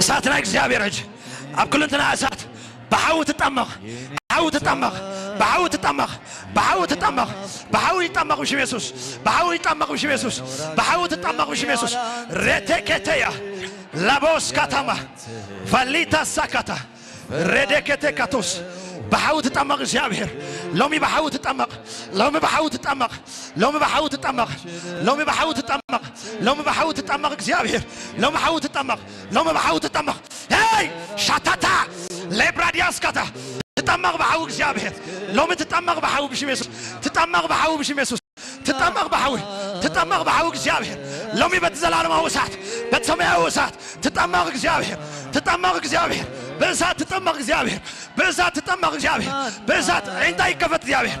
እሳት ናይ እግዚኣብሔር ሕጂ ኣብ ኩልንትና እሳት ብሓዊ ትጠመቕ፣ ብሓዊ ትጠመቕ፣ ብሓዊ ትጠመቕ፣ ብሓዊ ትጠመቕ፣ ብሓዊ ይጠመቕ ብሽም የሱስ፣ ብሓዊ ይጠመቕ ብሽም የሱስ፣ ብሓዊ ትጠመቕ ብሽም የሱስ። ሬቴኬቴያ ላቦስ ካታማ ቫሊታ ሳካታ ሬዴኬቴ ካቶስ ብሓዊ ትጠመቕ እግዚኣብሔር። ሎሚ ብሓዊ ትጠመቕ፣ ሎሚ ብሓዊ ትጠመቕ፣ ሎሚ ብሓዊ ትጠመቕ፣ ሎሚ ብሓዊ ትጠመቕ፣ ሎሚ ብሓዊ ትጠመቕ እግዚኣብሔር። ሎሚ ሓዊ ትጠመቕ፣ ሎሚ ብሓዊ ትጠመቕ። ሄይ ሻታታ ሌብራዲያስ ካታ ትጠመቕ ብሓዊ እግዚኣብሔር። ሎሚ ትጠመቕ ብሓዊ ብሽም የሱስ፣ ትጠመቕ ብሓዊ ብሽም የሱስ። ትጠመቕ ብሓዊ፣ ትጠመቕ ብሓዊ እግዚኣብሔር። ሎሚ በቲ ዘላለማዊ እሳት፣ በቲ ሰማያዊ እሳት ትጠመቕ እግዚኣብሔር፣ ትጠመቕ እግዚኣብሔር። ብእሳት ትጠመቕ እግዚኣብሔር፣ ብእሳት ትጠመቕ እግዚኣብሔር። ብእሳት ዒንታ ይከፈት እግዚኣብሔር።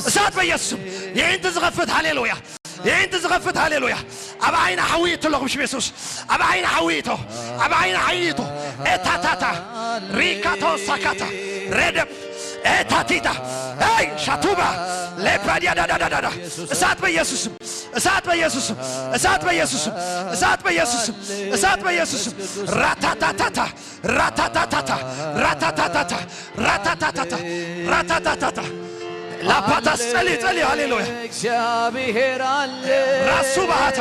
እሳት በኢየሱስም የዒንቲ ዝኸፍት ሃሌሉያ፣ የዒንቲ ዝኸፍት ሃሌሉያ። ኣብ ዓይኒ ሓዊ ይእትለኹ ብሽም የሱስ። ኣብ ዓይኒ ሓዊ ይእቶ፣ ኣብ ዓይኒ ሓዊ ይእቶ። ኤታታታ ሪካቶ ሳካታ ሬደብ ኤታቲታ ሄይ ሻቱባ ሌፕራዲያ ዳዳዳዳዳ። እሳት በኢየሱስም፣ እሳት በኢየሱስም፣ እሳት በኢየሱስም፣ እሳት በኢየሱስም፣ እሳት በኢየሱስም። ራታታታታ ራታታታታ ራታታታታ ራታታታታ ራታታታታ ላፓታስ ጸሊ ጸሊ ሃሌሉያ። እግዚአብሔር አለ። ራሱ ባህታ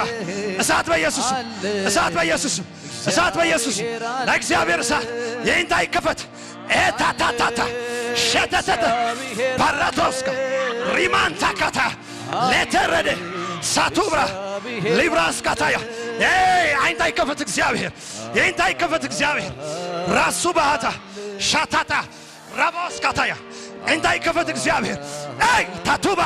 እሳት በኢየሱስም፣ እሳት በኢየሱስም፣ እሳት በኢየሱስም። ናይ እግዚኣብሔር እሳት የኢንታይ ክፈት ኤታታታታ ሸተተተ ፓራቶስካ ሪማንታካታ ሌተረደ ሳቱብራ ሊብራስካታያ ኤይ ዓይንታይ ክፈት እግዚኣብሔር፣ የኢንታይ ክፈት እግዚኣብሔር። ራሱ ባህታ ሻታታ ራባስካታያ እንታይ ክፈት እግዚኣብሔር። ኤይ ታቱባ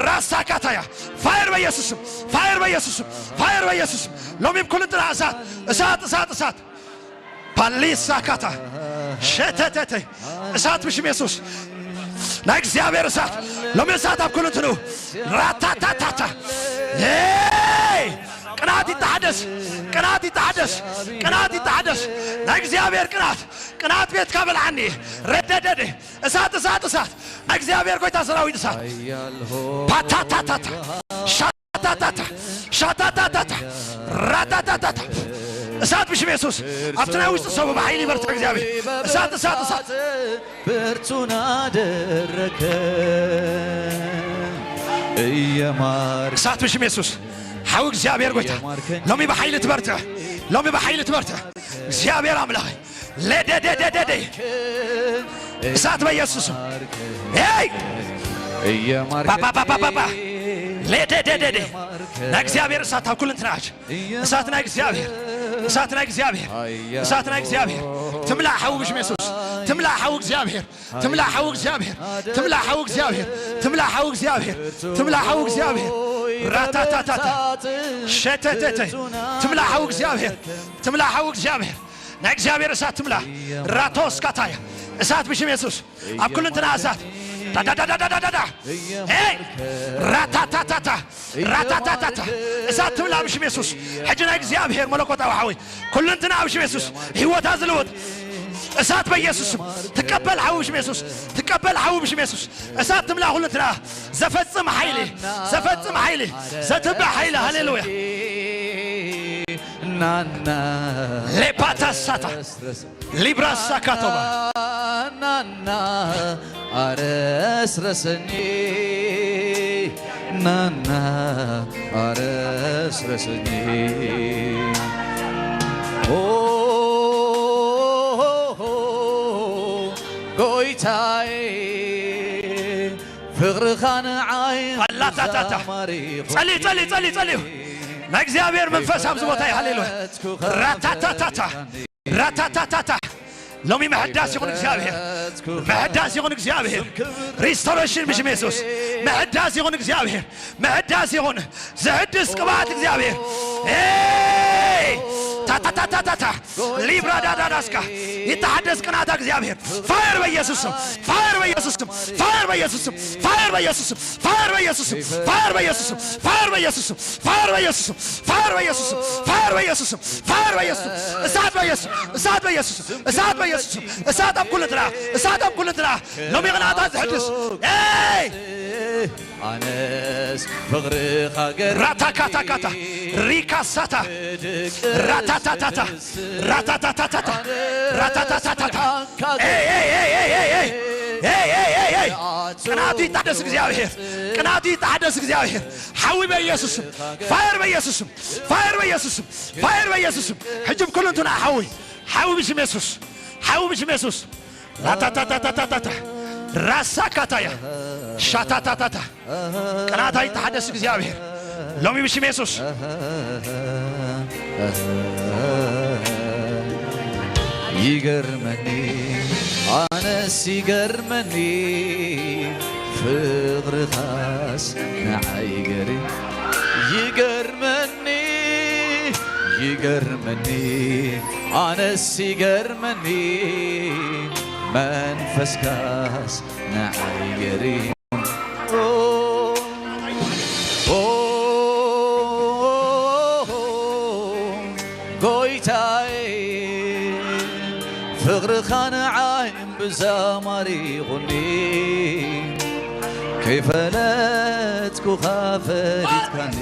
ራሳካታያ ፋየር በኢየሱስም፣ ፋየር በኢየሱስም፣ ፋየር በኢየሱስም። ሎሚም ኩልንትና እሳት እሳት እሳት እሳት ፓሊሳካታ ሸተተተ እሳት ብሽም የሱስ ናይ እግዚኣብሔር እሳት ሎሚ እሳት ኣብ ኩልንትኑ ራታታታታ ኤይ ቅናት ይተሓደስ፣ ቅናት ይተሓደስ፣ ቅናት ይተሓደስ። ናይ እግዚኣብሔር ቅናት ቅናት ቤትካ በልዓኒ ረደደደ እሳት እሳት እሳት ናይ እግዚኣብሔር ጎይታ ሰራዊት እሳት ፓታታታታ ሻታታታ ሻታታታታ ራታታታታ እሳት ብሽም የሱስ ኣብቲ ናይ ውሽጢ ሰብ ብሓይሊ ይበርትዕ እግዚኣብሔር እሳት እሳት እሳት ብርቱን አደረከ እየማር እሳት ብሽም የሱስ ሓዊ እግዚኣብሔር ጎይታ ሎሚ ብሓይሊ ትበርትዕ ሎሚ ብሓይሊ ትበርትዕ እግዚኣብሔር ኣምላኽ ለደደደደደ እሳት በኢየሱስም ሄይ እየማር ባባባባባ ለደደደደ ናይ እግዚኣብሔር እሳት ኣብ ኩልንትናች እሳት ናይ እግዚኣብሔር እሳት ናይ እግዚኣብሔር እሳት ናይ እግዚኣብሔር ትምላእ ሓዊ ብሽም የሱስ ትምላእ ሓዊ እግዚኣብሔር ትምላእ ሓዊ እግዚኣብሔር ትምላእ ሓዊ እግዚኣብሔር ትምላእ ሓዊ እግዚኣብሔር ትምላእ ሓዊ እግዚኣብሔር ራታታታታ ሸተተተ ትምላእ ሓዊ እግዚኣብሔር ትምላእ ሓዊ እግዚኣብሔር ናይ እግዚኣብሔር እሳት ትምላ ራቶስ ካታያ እሳት ብሽም የሱስ ኣብ ኩልንትና እሳት ዳዳዳዳዳዳዳ ሄይ ራታታታታ ራታታታታ እሳት ትምላ ብሽም የሱስ ሕጂ ናይ እግዚኣብሔር መለኮታዊ ሓዊ ኩልንትና ብሽም የሱስ ህይወታ ዝልውጥ እሳት በኢየሱስም ትቀበል ሓዊ ብሽም የሱስ ትቀበል ሓዊ ብሽም የሱስ እሳት ትምላ ኩልንትና ዘፈጽም ሓይሊ ዘፈጽም ሓይሊ ዘትብዕ ሓይሊ ሃሌሉያ ናና ሌፓታሳታ ሊብራሳ ካቶባ ናና አረስረሰኝ ናና አረስረሰኝ ኦ ጎይታዬ ፍቕርኻ ንዓይ ኣላታታታ ጸልዩ ጸልዩ ጸልዩ ጸልዩ ናይ እግዚኣብሔር መንፈስ ኣብዚ ቦታ እዩ ሃሌሉያ ራታታታታ ራታታታታ ሎሚ ምሕዳስ ይኹን እግዚኣብሔር ምሕዳስ ይኹን እግዚኣብሔር ሪስቶሬሽን ብሽም የሱስ ምሕዳስ ይኹን እግዚኣብሔር ምሕዳስ ይኹን ዝሕድስ ቅብኣት እግዚኣብሔር ኤይ! ታታታታታታ ሊብራ ዳዳዳስካ ይተሓደስ ቅናታ እግዚኣብሔር ፋየር በኢየሱስም ፋየር በኢየሱስም ፋየር በኢየሱስም ፋየር በኢየሱስም ፋየር በኢየሱስም ፋየር በኢየሱስም ፋየር በኢየሱስም ፋየር በኢየሱስም ፋየር በኢየሱስም ፋየር በኢየሱስም ፋየር በኢየሱስም እሳት በኢየሱስ እሳት በኢየሱስም እሳት በኢየሱስም እሳት ኣብ ኩሉ ትራ እሳት ኣብ ኩሉ ትራ ሎሚ ቅናታ ዝሕድስ ኤይ ኣነስ ፍቕርኻ ገር ራታካታካታ ሪካሳታ ራታታታታ ራታታታታታ ራታታታታታ ኤይ፣ ኤይ፣ ኤይ፣ ኤይ፣ ኤይ፣ ኤይ። ኤይ፣ ኤይ፣ ኤይ፣ ኤይ። ቅንኣቱ ይታደስ እግዚኣብሔር፣ ቅንኣቱ ይታደስ እግዚኣብሔር። ሓዊ በኢየሱስም፣ ፋየር በኢየሱስም፣ ፋየር በኢየሱስም፣ ፋየር በኢየሱስም። ሕጂ ብኩሉ እንትና ሓዊ፣ ሓዊ ብሽም የሱስ፣ ሓዊ ብሽም የሱስ። ላታታታታታታ ራሳ ካታያ ሻታታታታ ቅናታ ይተሓደስ እግዚኣብሔር ሎሚ ብሽም የሱስ። ይገርመኒ ኣነስ ይገርመኒ ፍቕርኻስ ንዓይ ገሪ ይገርመኒ ይገርመኒ ኣነስ ይገርመኒ መንፈስካስ ንዓይ ገሪ ኦ ጎይታይ ፍቕርኻ ንዓይ ብዛማሪኹኒ ከይፈለጥኩኻ ፈሊጥካኒ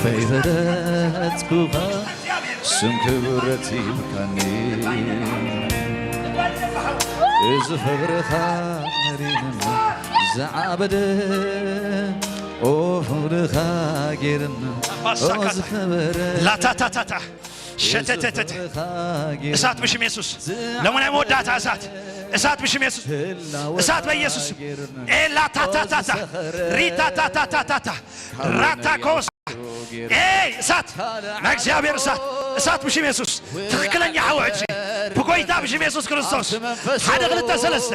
ከይፈለጥኩኻ ስም ክብረት ይብካኒ እዚ ፍቕርኻ ሪምና ዝዓበደ ኦ ፍቕርኻ ጌርና ኦ ዝኸበረ ላታታታታ ሸተተተተ እሳት ብሽም የሱስ ለሙናይ መወዳእታ እሳት እሳት ብሽም የሱስ እሳት በኢየሱስ ኤላታታታታ ሪታታታታታታ ራታኮስ ኤይ እሳት ናይ እግዚኣብሔር እሳት እሳት ብሽም የሱስ ትኽክለኛ ሓዊ ሕጂ ብጎይታ ብሽም የሱስ ክርስቶስ ሓደ ክልተ ሰለስተ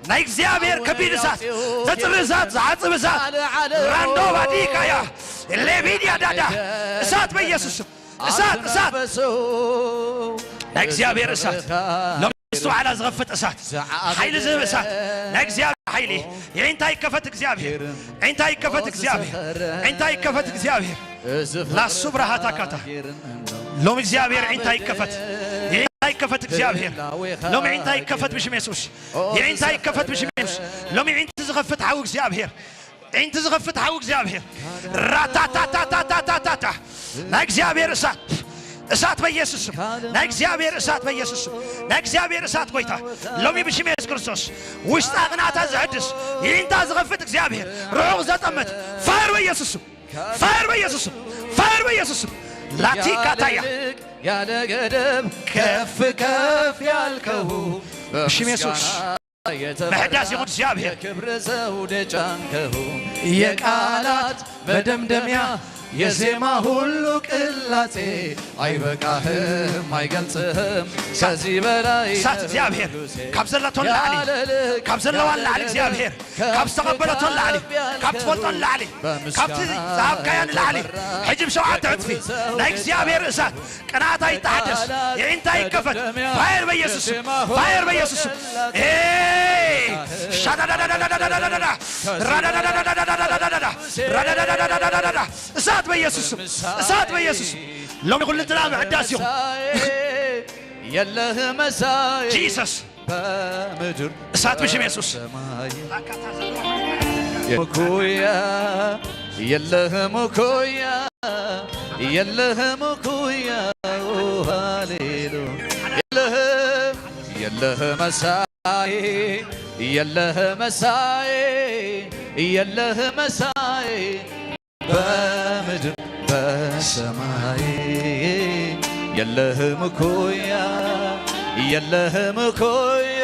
ናይ እግዚኣብሔር ከቢድ እሳት ዘጽሪ እሳት ዝዓጽብ እሳት ራንዶ ባዲካያ ሌቢድያ ዳዳ እሳት በኢየሱስ እሳት እሳት ናይ እግዚኣብሔር እሳት ሎም ምስትውዓላ ዝኸፍት እሳት ሓይሊ ዝህብ እሳት ናይ እግዚኣብሔር ሓይሊ ይዒንታ ይከፈት እግዚኣብሔር ዒንታ ይከፈት እግዚኣብሔር ዒንታ ይከፈት እግዚኣብሔር ላሱ ብርሃታካታ ሎም እግዚኣብሔር ዒንታ ይከፈት ይዒንታ ይከፈት እግዚኣብሔር ሎም ዒንታ ይከፈት ብሽም የሱስ ይዒንታ ይከፈት ብሽም የሱስ ሎም ዒንቲ ዝኸፍት ሓዊ እግዚኣብሔር ዒንቲ ዝኸፍት ሓዊ እግዚኣብሔር ራታታታታታታታ ናይ እግዚኣብሔር እሳት እሳት በኢየሱስም ናይ እግዚኣብሔር እሳት በኢየሱስም ናይ እግዚኣብሔር እሳት ጎይታ ሎሚ ብሽም የሱስ ክርስቶስ ውሽጣ ቅናታ ዘሕድስ ይዒንታ ዝኸፍት እግዚኣብሔር ርሑቕ ዘጠምት ፋየር በኢየሱስም ፋየር በኢየሱስም ፋየር በኢየሱስም ላቲካታያ ያለ ገደብ ከፍ ከፍ ያልከው ብሽም የሱስ ምሕዳስ ይኹን እግዚኣብሔር ክብር ዘውድ ጫንከው የቃላት መደምደሚያ የዜማ ሁሉ ቅላጼ አይበቃህም አይገልጽህም ከዚህ በላይ እሳት እግዚኣብሔር ካብ ዘለቶን ላዕሊ ካብ ዘለዋን ላዕሊ እግዚኣብሔር ካብ ዝተቐበለቶን ላዕሊ ካብ ትፈልጦን ላዕሊ ካብቲ ዝሃብካያን ላዕሊ ሕጂ ብሸውዓተ ዕፅፊ ናይ እግዚኣብሔር እሳት ቅንኣታ ይተሓደስ፣ የዒንታ ይከፈት። ፋየር በኢየሱስ ስም፣ ፋየር በኢየሱስ ስም። ኤይ! ሻዳዳዳዳዳዳዳዳዳዳ! ራዳዳዳዳዳዳዳዳዳ! ራዳዳዳዳዳዳዳዳ! እሳት በኢየሱስ ስም፣ እሳት በኢየሱስ ስም። ሎሚ ኩልንትና ምሕዳስ ይኹን። የለህ መሳይ ጂሰስ በምድር እሳት ብሽም የሱስ። ሰማይ መኩያ የለህ መኩያ የለህ መኩያ ሃሌሉ የለህ የለህ መሳይ የለህ መሳይ የለህ መሳይ በምድር በሰማይ የለህ መኩያ የለህ መኩያ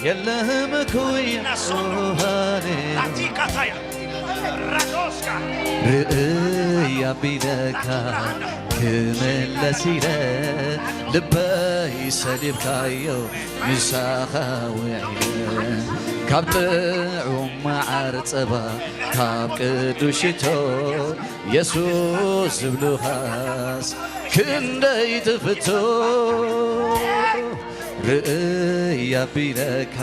የለህ መኩያ ሃሌሉ ላቲካታያ ራዶስካ ርእይ ኣቢለካ ክምለስ ኢለ ልበይ ሰሊብካዮ ምሳኻ ውዒለ ካብ ጥዑም መዓር ጸባ ካብ ቅዱስ ሽቶ የሱስ ዝብሉኻስ ክንደይ ትፍቶ ርእይ ኣቢለካ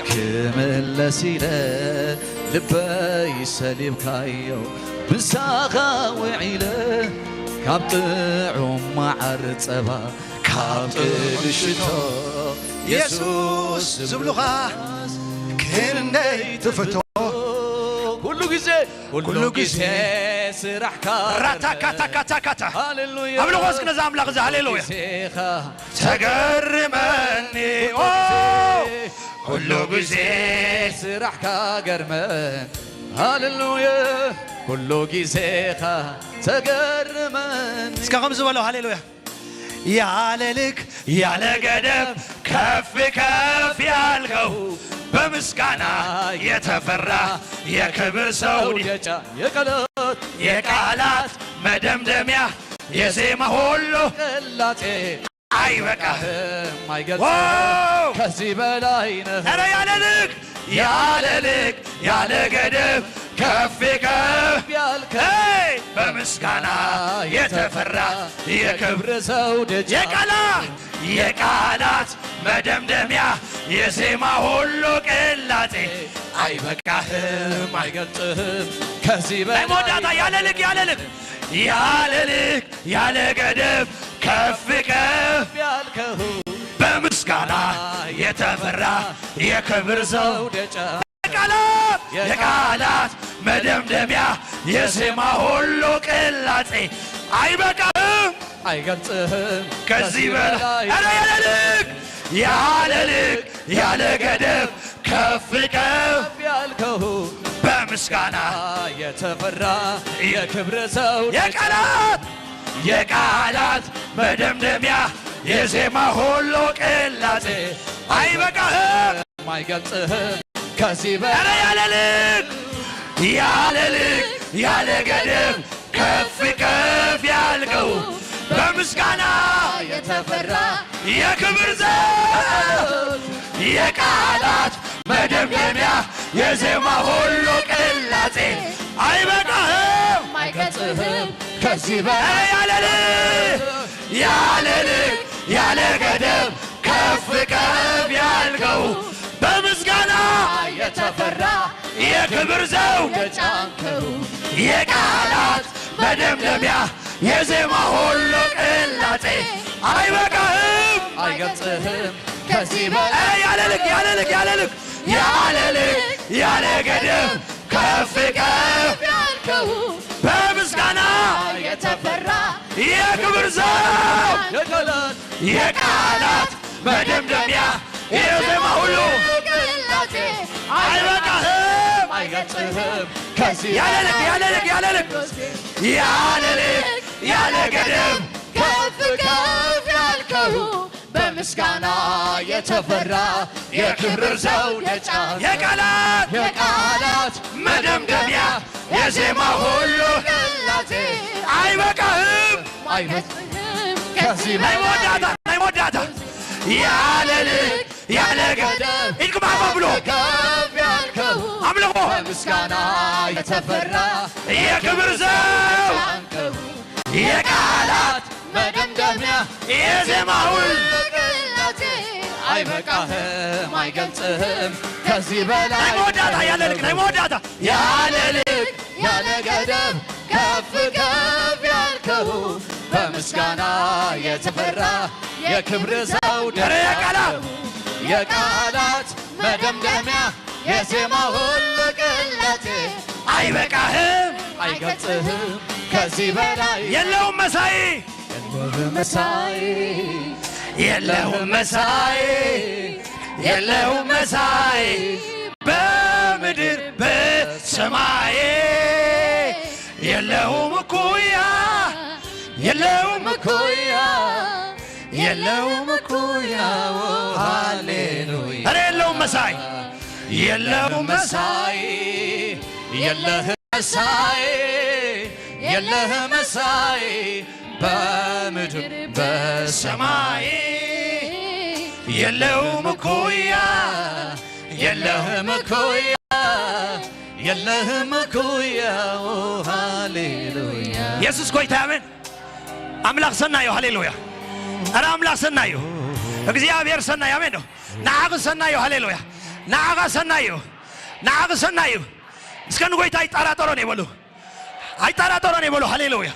ክምለስ ኢለ ልበይ ሰሊብካዮ ምሳኻ ውዒለ ካብ ጥዑም መዓር ጸባ ካብ ቅዱስ ሽቶ የሱስ ዝብሉኻ ግን እንደይ ትፍቶ ኩሉ ግዜ ኩሉ ግዜ ስራሕካ ራታካታካታካታ ሃሌሉያ። ኣምልኾ እስኪ ነዛ ኣምላኽ እዛ ሃሌሉያ። ግዜኻ ተገርመኒ ኦ ኩሉ ግዜ ስራሕካ ገርመን ሃሌሉያ። ኩሉ ግዜኻ ተገርመን እስከ ከም ዝበሎ ሃሌሉያ። ያለ ልክ ያለ ገደብ ከፍ ከፍ ያልከው በምስጋና የተፈራ የክብር ሰው የቃላት መደምደሚያ የዜማ ሁሉ ቅላጤ አይበቃህም አይገልጽም ከዚህ በላይ ነህ። ኧረ ያለ ልክ ያለ ልክ ያለ ገደብ ከፍ ከፍ ያልከው በምስጋና የተፈራ የክብር ዘውድ የቃላት የቃላት መደምደሚያ የዜማ ሁሉ ቅላጤ አይበቃህም አይገልጽህም ከዚህ በላይ መወዳታ ያለ ልክ ያለ ልክ ያለ ልክ ያለ ገደብ ከፍ ከፍ ያልከው በምስጋና የተፈራ የክብር ዘውድ የቃላት የቃላት መደምደሚያ የዜማ ሁሉ ቅላጼ አይበቃህም አይገልጽህም ከዚህ በላይ ኧረ ያለ ልክ ያለ ልክ ያለ ገደብ ከፍ ከፍ ያልከው በምስጋና የተፈራ የክብር ዘውድ የቃላት የቃላት መደምደሚያ የዜማ ሁሉ ቅላጼ አይበቃህም አይገልጽህም ከዚህ በላይ ኧረ ያለ ልክ ያለ ልክ ያለ ገደብ ከፍ ከፍ ያልከው በምስጋና የተፈራ የክብር ዘውድ የቃላት መደምደሚያ የዜማ ሁሉ ቅላጼ አይበቃህም አይገልጽህም ከዚህ በላይ ኧረ ያለ ልክ ያለ ልክ ያለ ገደብ ከፍ ከፍ ያልከው በምስጋና የተፈራ የክብር ዘውድ የጫንከው የቃላት መደምደሚያ የዜማ ሁሉ ቅላጼ አይበቃህም አይገልጽህም ከዚህ በላይ ኧረ ያለ ልክ ያለ ልክ ያለ ልክ ያለ ልክ ያለ ገደብ ከፍ ከፍ ያልከው በምስጋና የተፈራ የክብር ዘውድ የቃላት መደምደሚያ የዜማ ሁሉ ቅላጼ አይበቃህም አይገልጽህም ከዚህ ያለ ልክ ያለ ልክ ያለ ልክ ያለ ልክ ያለ ገደብ ከፍ ከፍ ያልከው በምስጋና የተፈራ የክብር ዘውድ የጫንከው የቃላት የቃላት መደምደሚያ የዜማ ሁሉ ቅላጼ አይበቃህም አይገልጽህም ከዚህ ናይ በላይ መወዳታ ናይ መወዳታ ያለ ልክ ያለ ገደብ ኢድኩም ኣፍ ኣብሉ ከፍ ያልከው ኣምልኾ በምስጋና የተፈራ የክብር ዘውድ የቃላት መደምደሚያ የዜማ ሁሉ ቅላጼ አይበቃህም አይገልጽህም ከዚህ በላይ ናይ መወዳታ ያለ ልክ ናይ መወዳታ ያለ ልክ ያለ ገደብ ከፍ ከፍ ያልከው በምስጋና የተፈራ የክብር ዘውድ ኧረ የቃላት የቃላት መደምደሚያ የዜማ ሁሉ ቅላጼ አይበቃህም አይገልጽህም ከዚህ በላይ የለውም መሳይ የለውም መሳይ የለውም መሳይ የለውም መሳይ በምድር በሰማይ የለውም እኩያ የለውም እኩያ የለውም እኩያ ሃሌሉያ ኧረ የለውም መሳይ የለውም መሳይ የለህ መሳይ የለህ መሳይ በምድር በሰማይ የለውም እኩያ የለህም እኩያ የለህም እኩያ ሃሌሉያ ኢየሱስ ጎይታ ኣሜን ኣምላኽ ሰናዩ ሃሌሉያ ኧረ ኣምላኽ ሰናዩ እግዚኣብሔር ሰናዩ ኣሜን ዶ ንዓኺ ሰናዩ ሃሌሉያ ንዓኻ ሰናዩ ንዓኺ ሰናዩ እስከ ንጎይታ ኣይጠራጠሮን ይበሉ ኣይጠራጠሮን ይበሉ ሃሌሉያ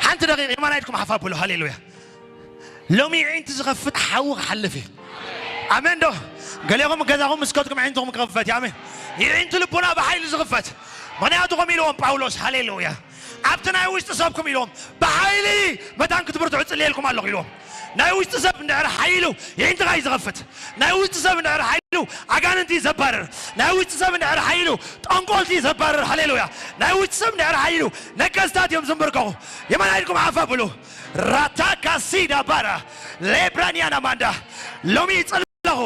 ሓንቲ ደቂቕ የማናይድኩም ሓፍ ኣብሉ ሃሌሉያ ሎሚ ዕንቲ ዝኸፍት ሓዊ ክሓልፍ እዩ ኣሜን ዶ? ገሌኹም ገዛኹም ምስ ከድኩም ኣዒንትኹም ክኽፈት እዩ። ኣሜን። የዒንቲ ልቡና ብሓይሊ ዝኽፈት። ምኽንያቱ ከም ኢልዎም ጳውሎስ፣ ሃሌሉያ። ኣብቲ ናይ ውሽጢ ሰብኩም ኢልዎም፣ ብሓይሊ መታን ክትብርትዑ ጽልየልኩም ኣለኹ ኢልዎም። ናይ ውሽጢ ሰብ እንድሕር ሓይሉ የዒንትኻ እዩ ዝኸፍት። ናይ ውሽጢ ሰብ እንድሕር ሓይሉ ኣጋንንቲ እዩ ዘባርር። ናይ ውሽጢ ሰብ እንድሕር ሓይሉ ጠንቆልቲ እዩ ዘባርር። ሃሌሉያ። ናይ ውሽጢ ሰብ እንድሕር ሓይሉ ነገስታት እዮም ዝንብርከኹ። የማን ኢድኩም ዓፍ ኣብሉ። ራታካ ሲዳ ባራ ሌብራንያና ማንዳ። ሎሚ ይጽሊ ኣለኹ።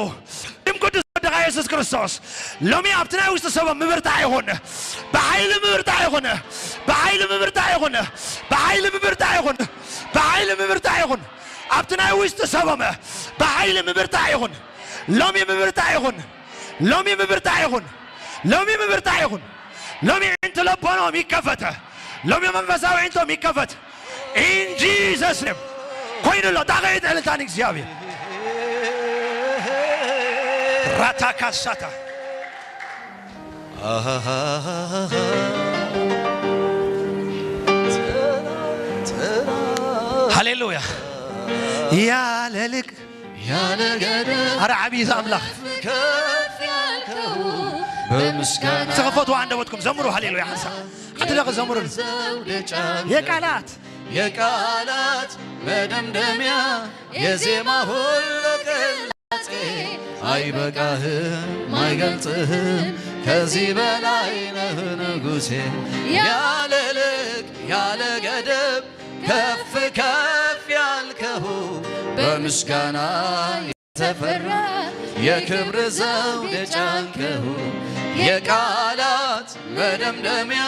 ሽም ቅዱስ ወድኻ የሱስ ክርስቶስ። ሎሚ ኣብቲ ናይ ውሽጢ ሰቦም ምብርታዕ ይኹን። ብሓይሊ ምብርታዕ ይኹን። ብሓይሊ ምብርታዕ ይኹን። ብሓይሊ ምብርታዕ ይኹን። ብሓይሊ ምብርታዕ ይኹን። ኣብቲ ናይ ውሽጢ ሰቦም ብሓይሊ ምብርታዕ ይኹን። ሎሚ ምብርታዕ ይኹን። ሎሚ ምብርታዕ ይኹን። ሎሚ ምብርታዕ ይኹን። ሎሚ ዕንቱ ለቦኖም ይከፈተ። ሎሚ መንፈሳዊ ዕንቶም ይከፈት። In Jesus name። ኮይኑ ኣሎ። ጣቕዒት ዕልልታ ንእግዚኣብሔር። ራታካሳታ። ሃሌሉያ። ያለ ልክ ያለ ገደብ ኣረ ዓብዪ እዚ ኣምላኽ። ከፍ ያልከው በምስጋና ተኸፈቱ ኣንደበትኩም፣ ዘምሩ። ሃሌሉያ። ሓንሳ ሓንቲ ደቂ ዘምሩን። ዘውደ ጫፍ የቃላት የቃላት መደምደሚያ የዜማ ሁሉ ቅላጼ አይበቃህም አይገልጽህም ከዚህ በላይ ነህ ንጉሴ ያለ ልክ ያለ ገደብ ከፍ ከፍ ያልከው በምስጋና የተፈራ የክብር ዘውድ የጫንከው የቃላት መደምደሚያ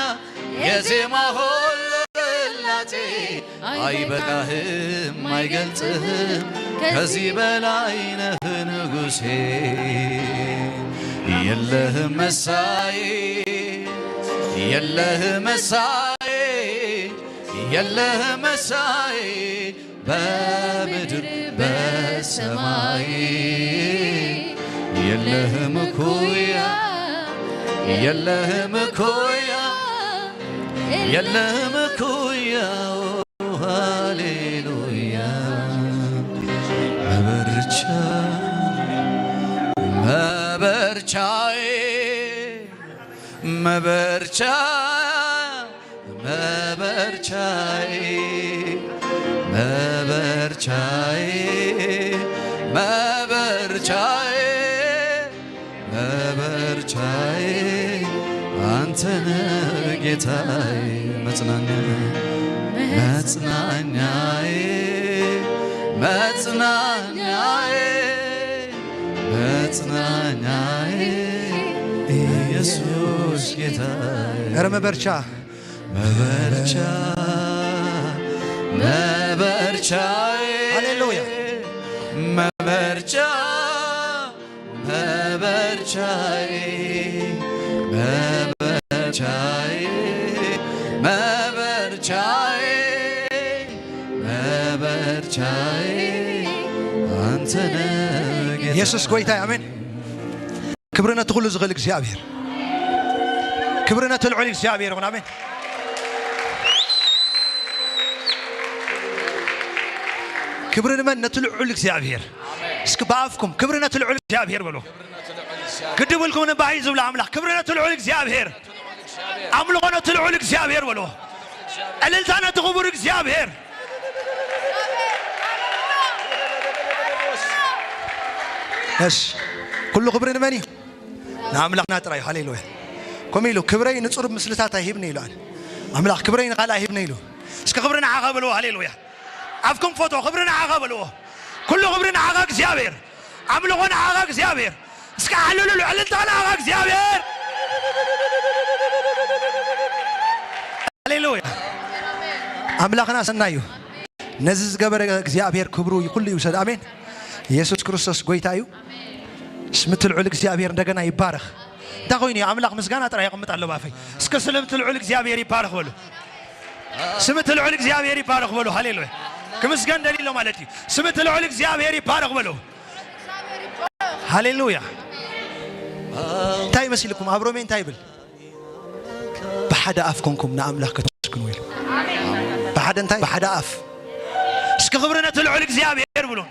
የዜማ ሁሉ ቅላጼ አይበቃህም አይገልጽህም ከዚህ በላይ ነህ ንጉሴ የለህም መሳይ የለህም መሳይ የለህም መሳይ በምድር በሰማይ የለህም እኩያ የለህም እኩያ የለህም እኩያ ሃሌሉያ መበርቻ መበርቻዬ መበርቻ መበርቻዬ መበርቻዬ መበርቻዬ መበርቻዬ አንተነ ጌታዬ መጽናኛ መጽናኛዬ መጽናኛዬ መጽናኛዬ ኢየሱስ ጌታዬ ኧረ መበርቻ መበርቻ መበርቻዬ ሃሌሉያ መበርቻ መበርቻዬ መበርቻዬ መበርቻዬ መበርቻዬ አንተነ ኢየሱስ ጎይታ ኣሜን። ክብሪ ነቲ ኩሉ ዝኽእል እግዚኣብሔር ክብሪ ነቲ ልዑል እግዚኣብሔር ይኹን ኣሜን። ክብሪ ንመን ነቲ ልዑል እግዚኣብሔር እስኪ ብኣፍኩም ክብሪ ነቲ ልዑል እግዚኣብሔር በሉ። ግድብልኩም ንባሂ ዝብላ ኣምላኽ ክብሪ ነቲ ልዑል እግዚኣብሔር ኣምልኾ ነቲ ልዑል እግዚኣብሔር በሉ። ዕልልታ ነቲ ክቡር እግዚኣብሔር እሺ ኩሉ ክብሪ ንመን እዩ? ንኣምላኽና ጥራይ ሃሌሉያ። ከምኡ ኢሉ ክብረይ ንጹር ምስልታት ኣይሂብኒ ኢሉ ኣነ ኣምላኽ ክብረይ ንኻልእ ኣይሂብኒ ኢሉ። እስኪ ክብሪ ንዓኻ በልዎ ሃሌሉያ። ኣፍኩም ፈቶ ክብሪ ንዓኻ በልዎ። ኩሉ ክብሪ ንዓኻ እግዚኣብሔር። ኣምልኾ ንዓኻ እግዚኣብሔር። እስኪ ዓልሉሉ ዕልልታ ንዓኻ እግዚኣብሔር። ሃሌሉያ። ኣምላኽና ሰናይ እዩ። ነዚ ዝገበረ እግዚኣብሔር ክብሩ ኩሉ ይውሰድ። ኣሜን። ኢየሱስ ክርስቶስ ጎይታ እዩ። ስም እቲ ልዑል እግዚኣብሔር እንደገና ይባረኽ። እንታይ ኮይኑ እዩ? ኣምላኽ ምስጋና ጥራይ የቐምጥ ኣሎ ባፈይ። እስከ ስም እቲ ልዑል እግዚኣብሔር ይባረኽ በሉ። ስም እቲ ልዑል እግዚኣብሔር ይባረኽ በሉ። ሃሌሉያ። ክምስገን ደሊሎ ማለት እዩ። ስም እቲ ልዑል እግዚኣብሔር ይባረኽ በሉ። ሃሌሉያ። እንታይ ይመስልኩም? ኣብ ሮሜ እንታይ ይብል? ብሓደ ኣፍ ኮንኩም ንኣምላኽ ከተመስግኑ ኢሉ። ብሓደ እንታይ? ብሓደ ኣፍ። እስኪ ክብሪ ነቲ ልዑል እግዚኣብሔር ብሉን።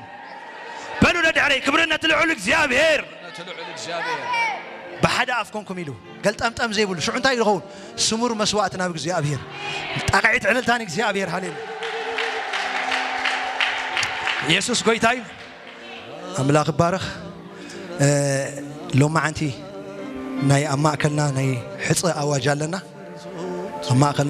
በሉ ደድሕረይ፣ ክብሪ ነቲ ልዑል እግዚኣብሔር። ነቲ ልዑል እግዚኣብሔር። ብሓደ ኣፍ ኮንኩም ኢሉ ገልጠምጠም ዘይብሉ ሽዑ እንታይ ይኸውን? ስሙር መስዋእቲ ናብ እግዚኣብሔር፣ ጣቕዒት ዕልልታ ንእግዚኣብሔር። ሃሌሉ የሱስ ጎይታ እዩ። ኣምላኽ ይባረኽ። እ፣ ሎማዓንቲ ናይ ኣብ ማእከልና ናይ ሕፀ ኣዋጅ ኣለና። ኣብ ማእከልና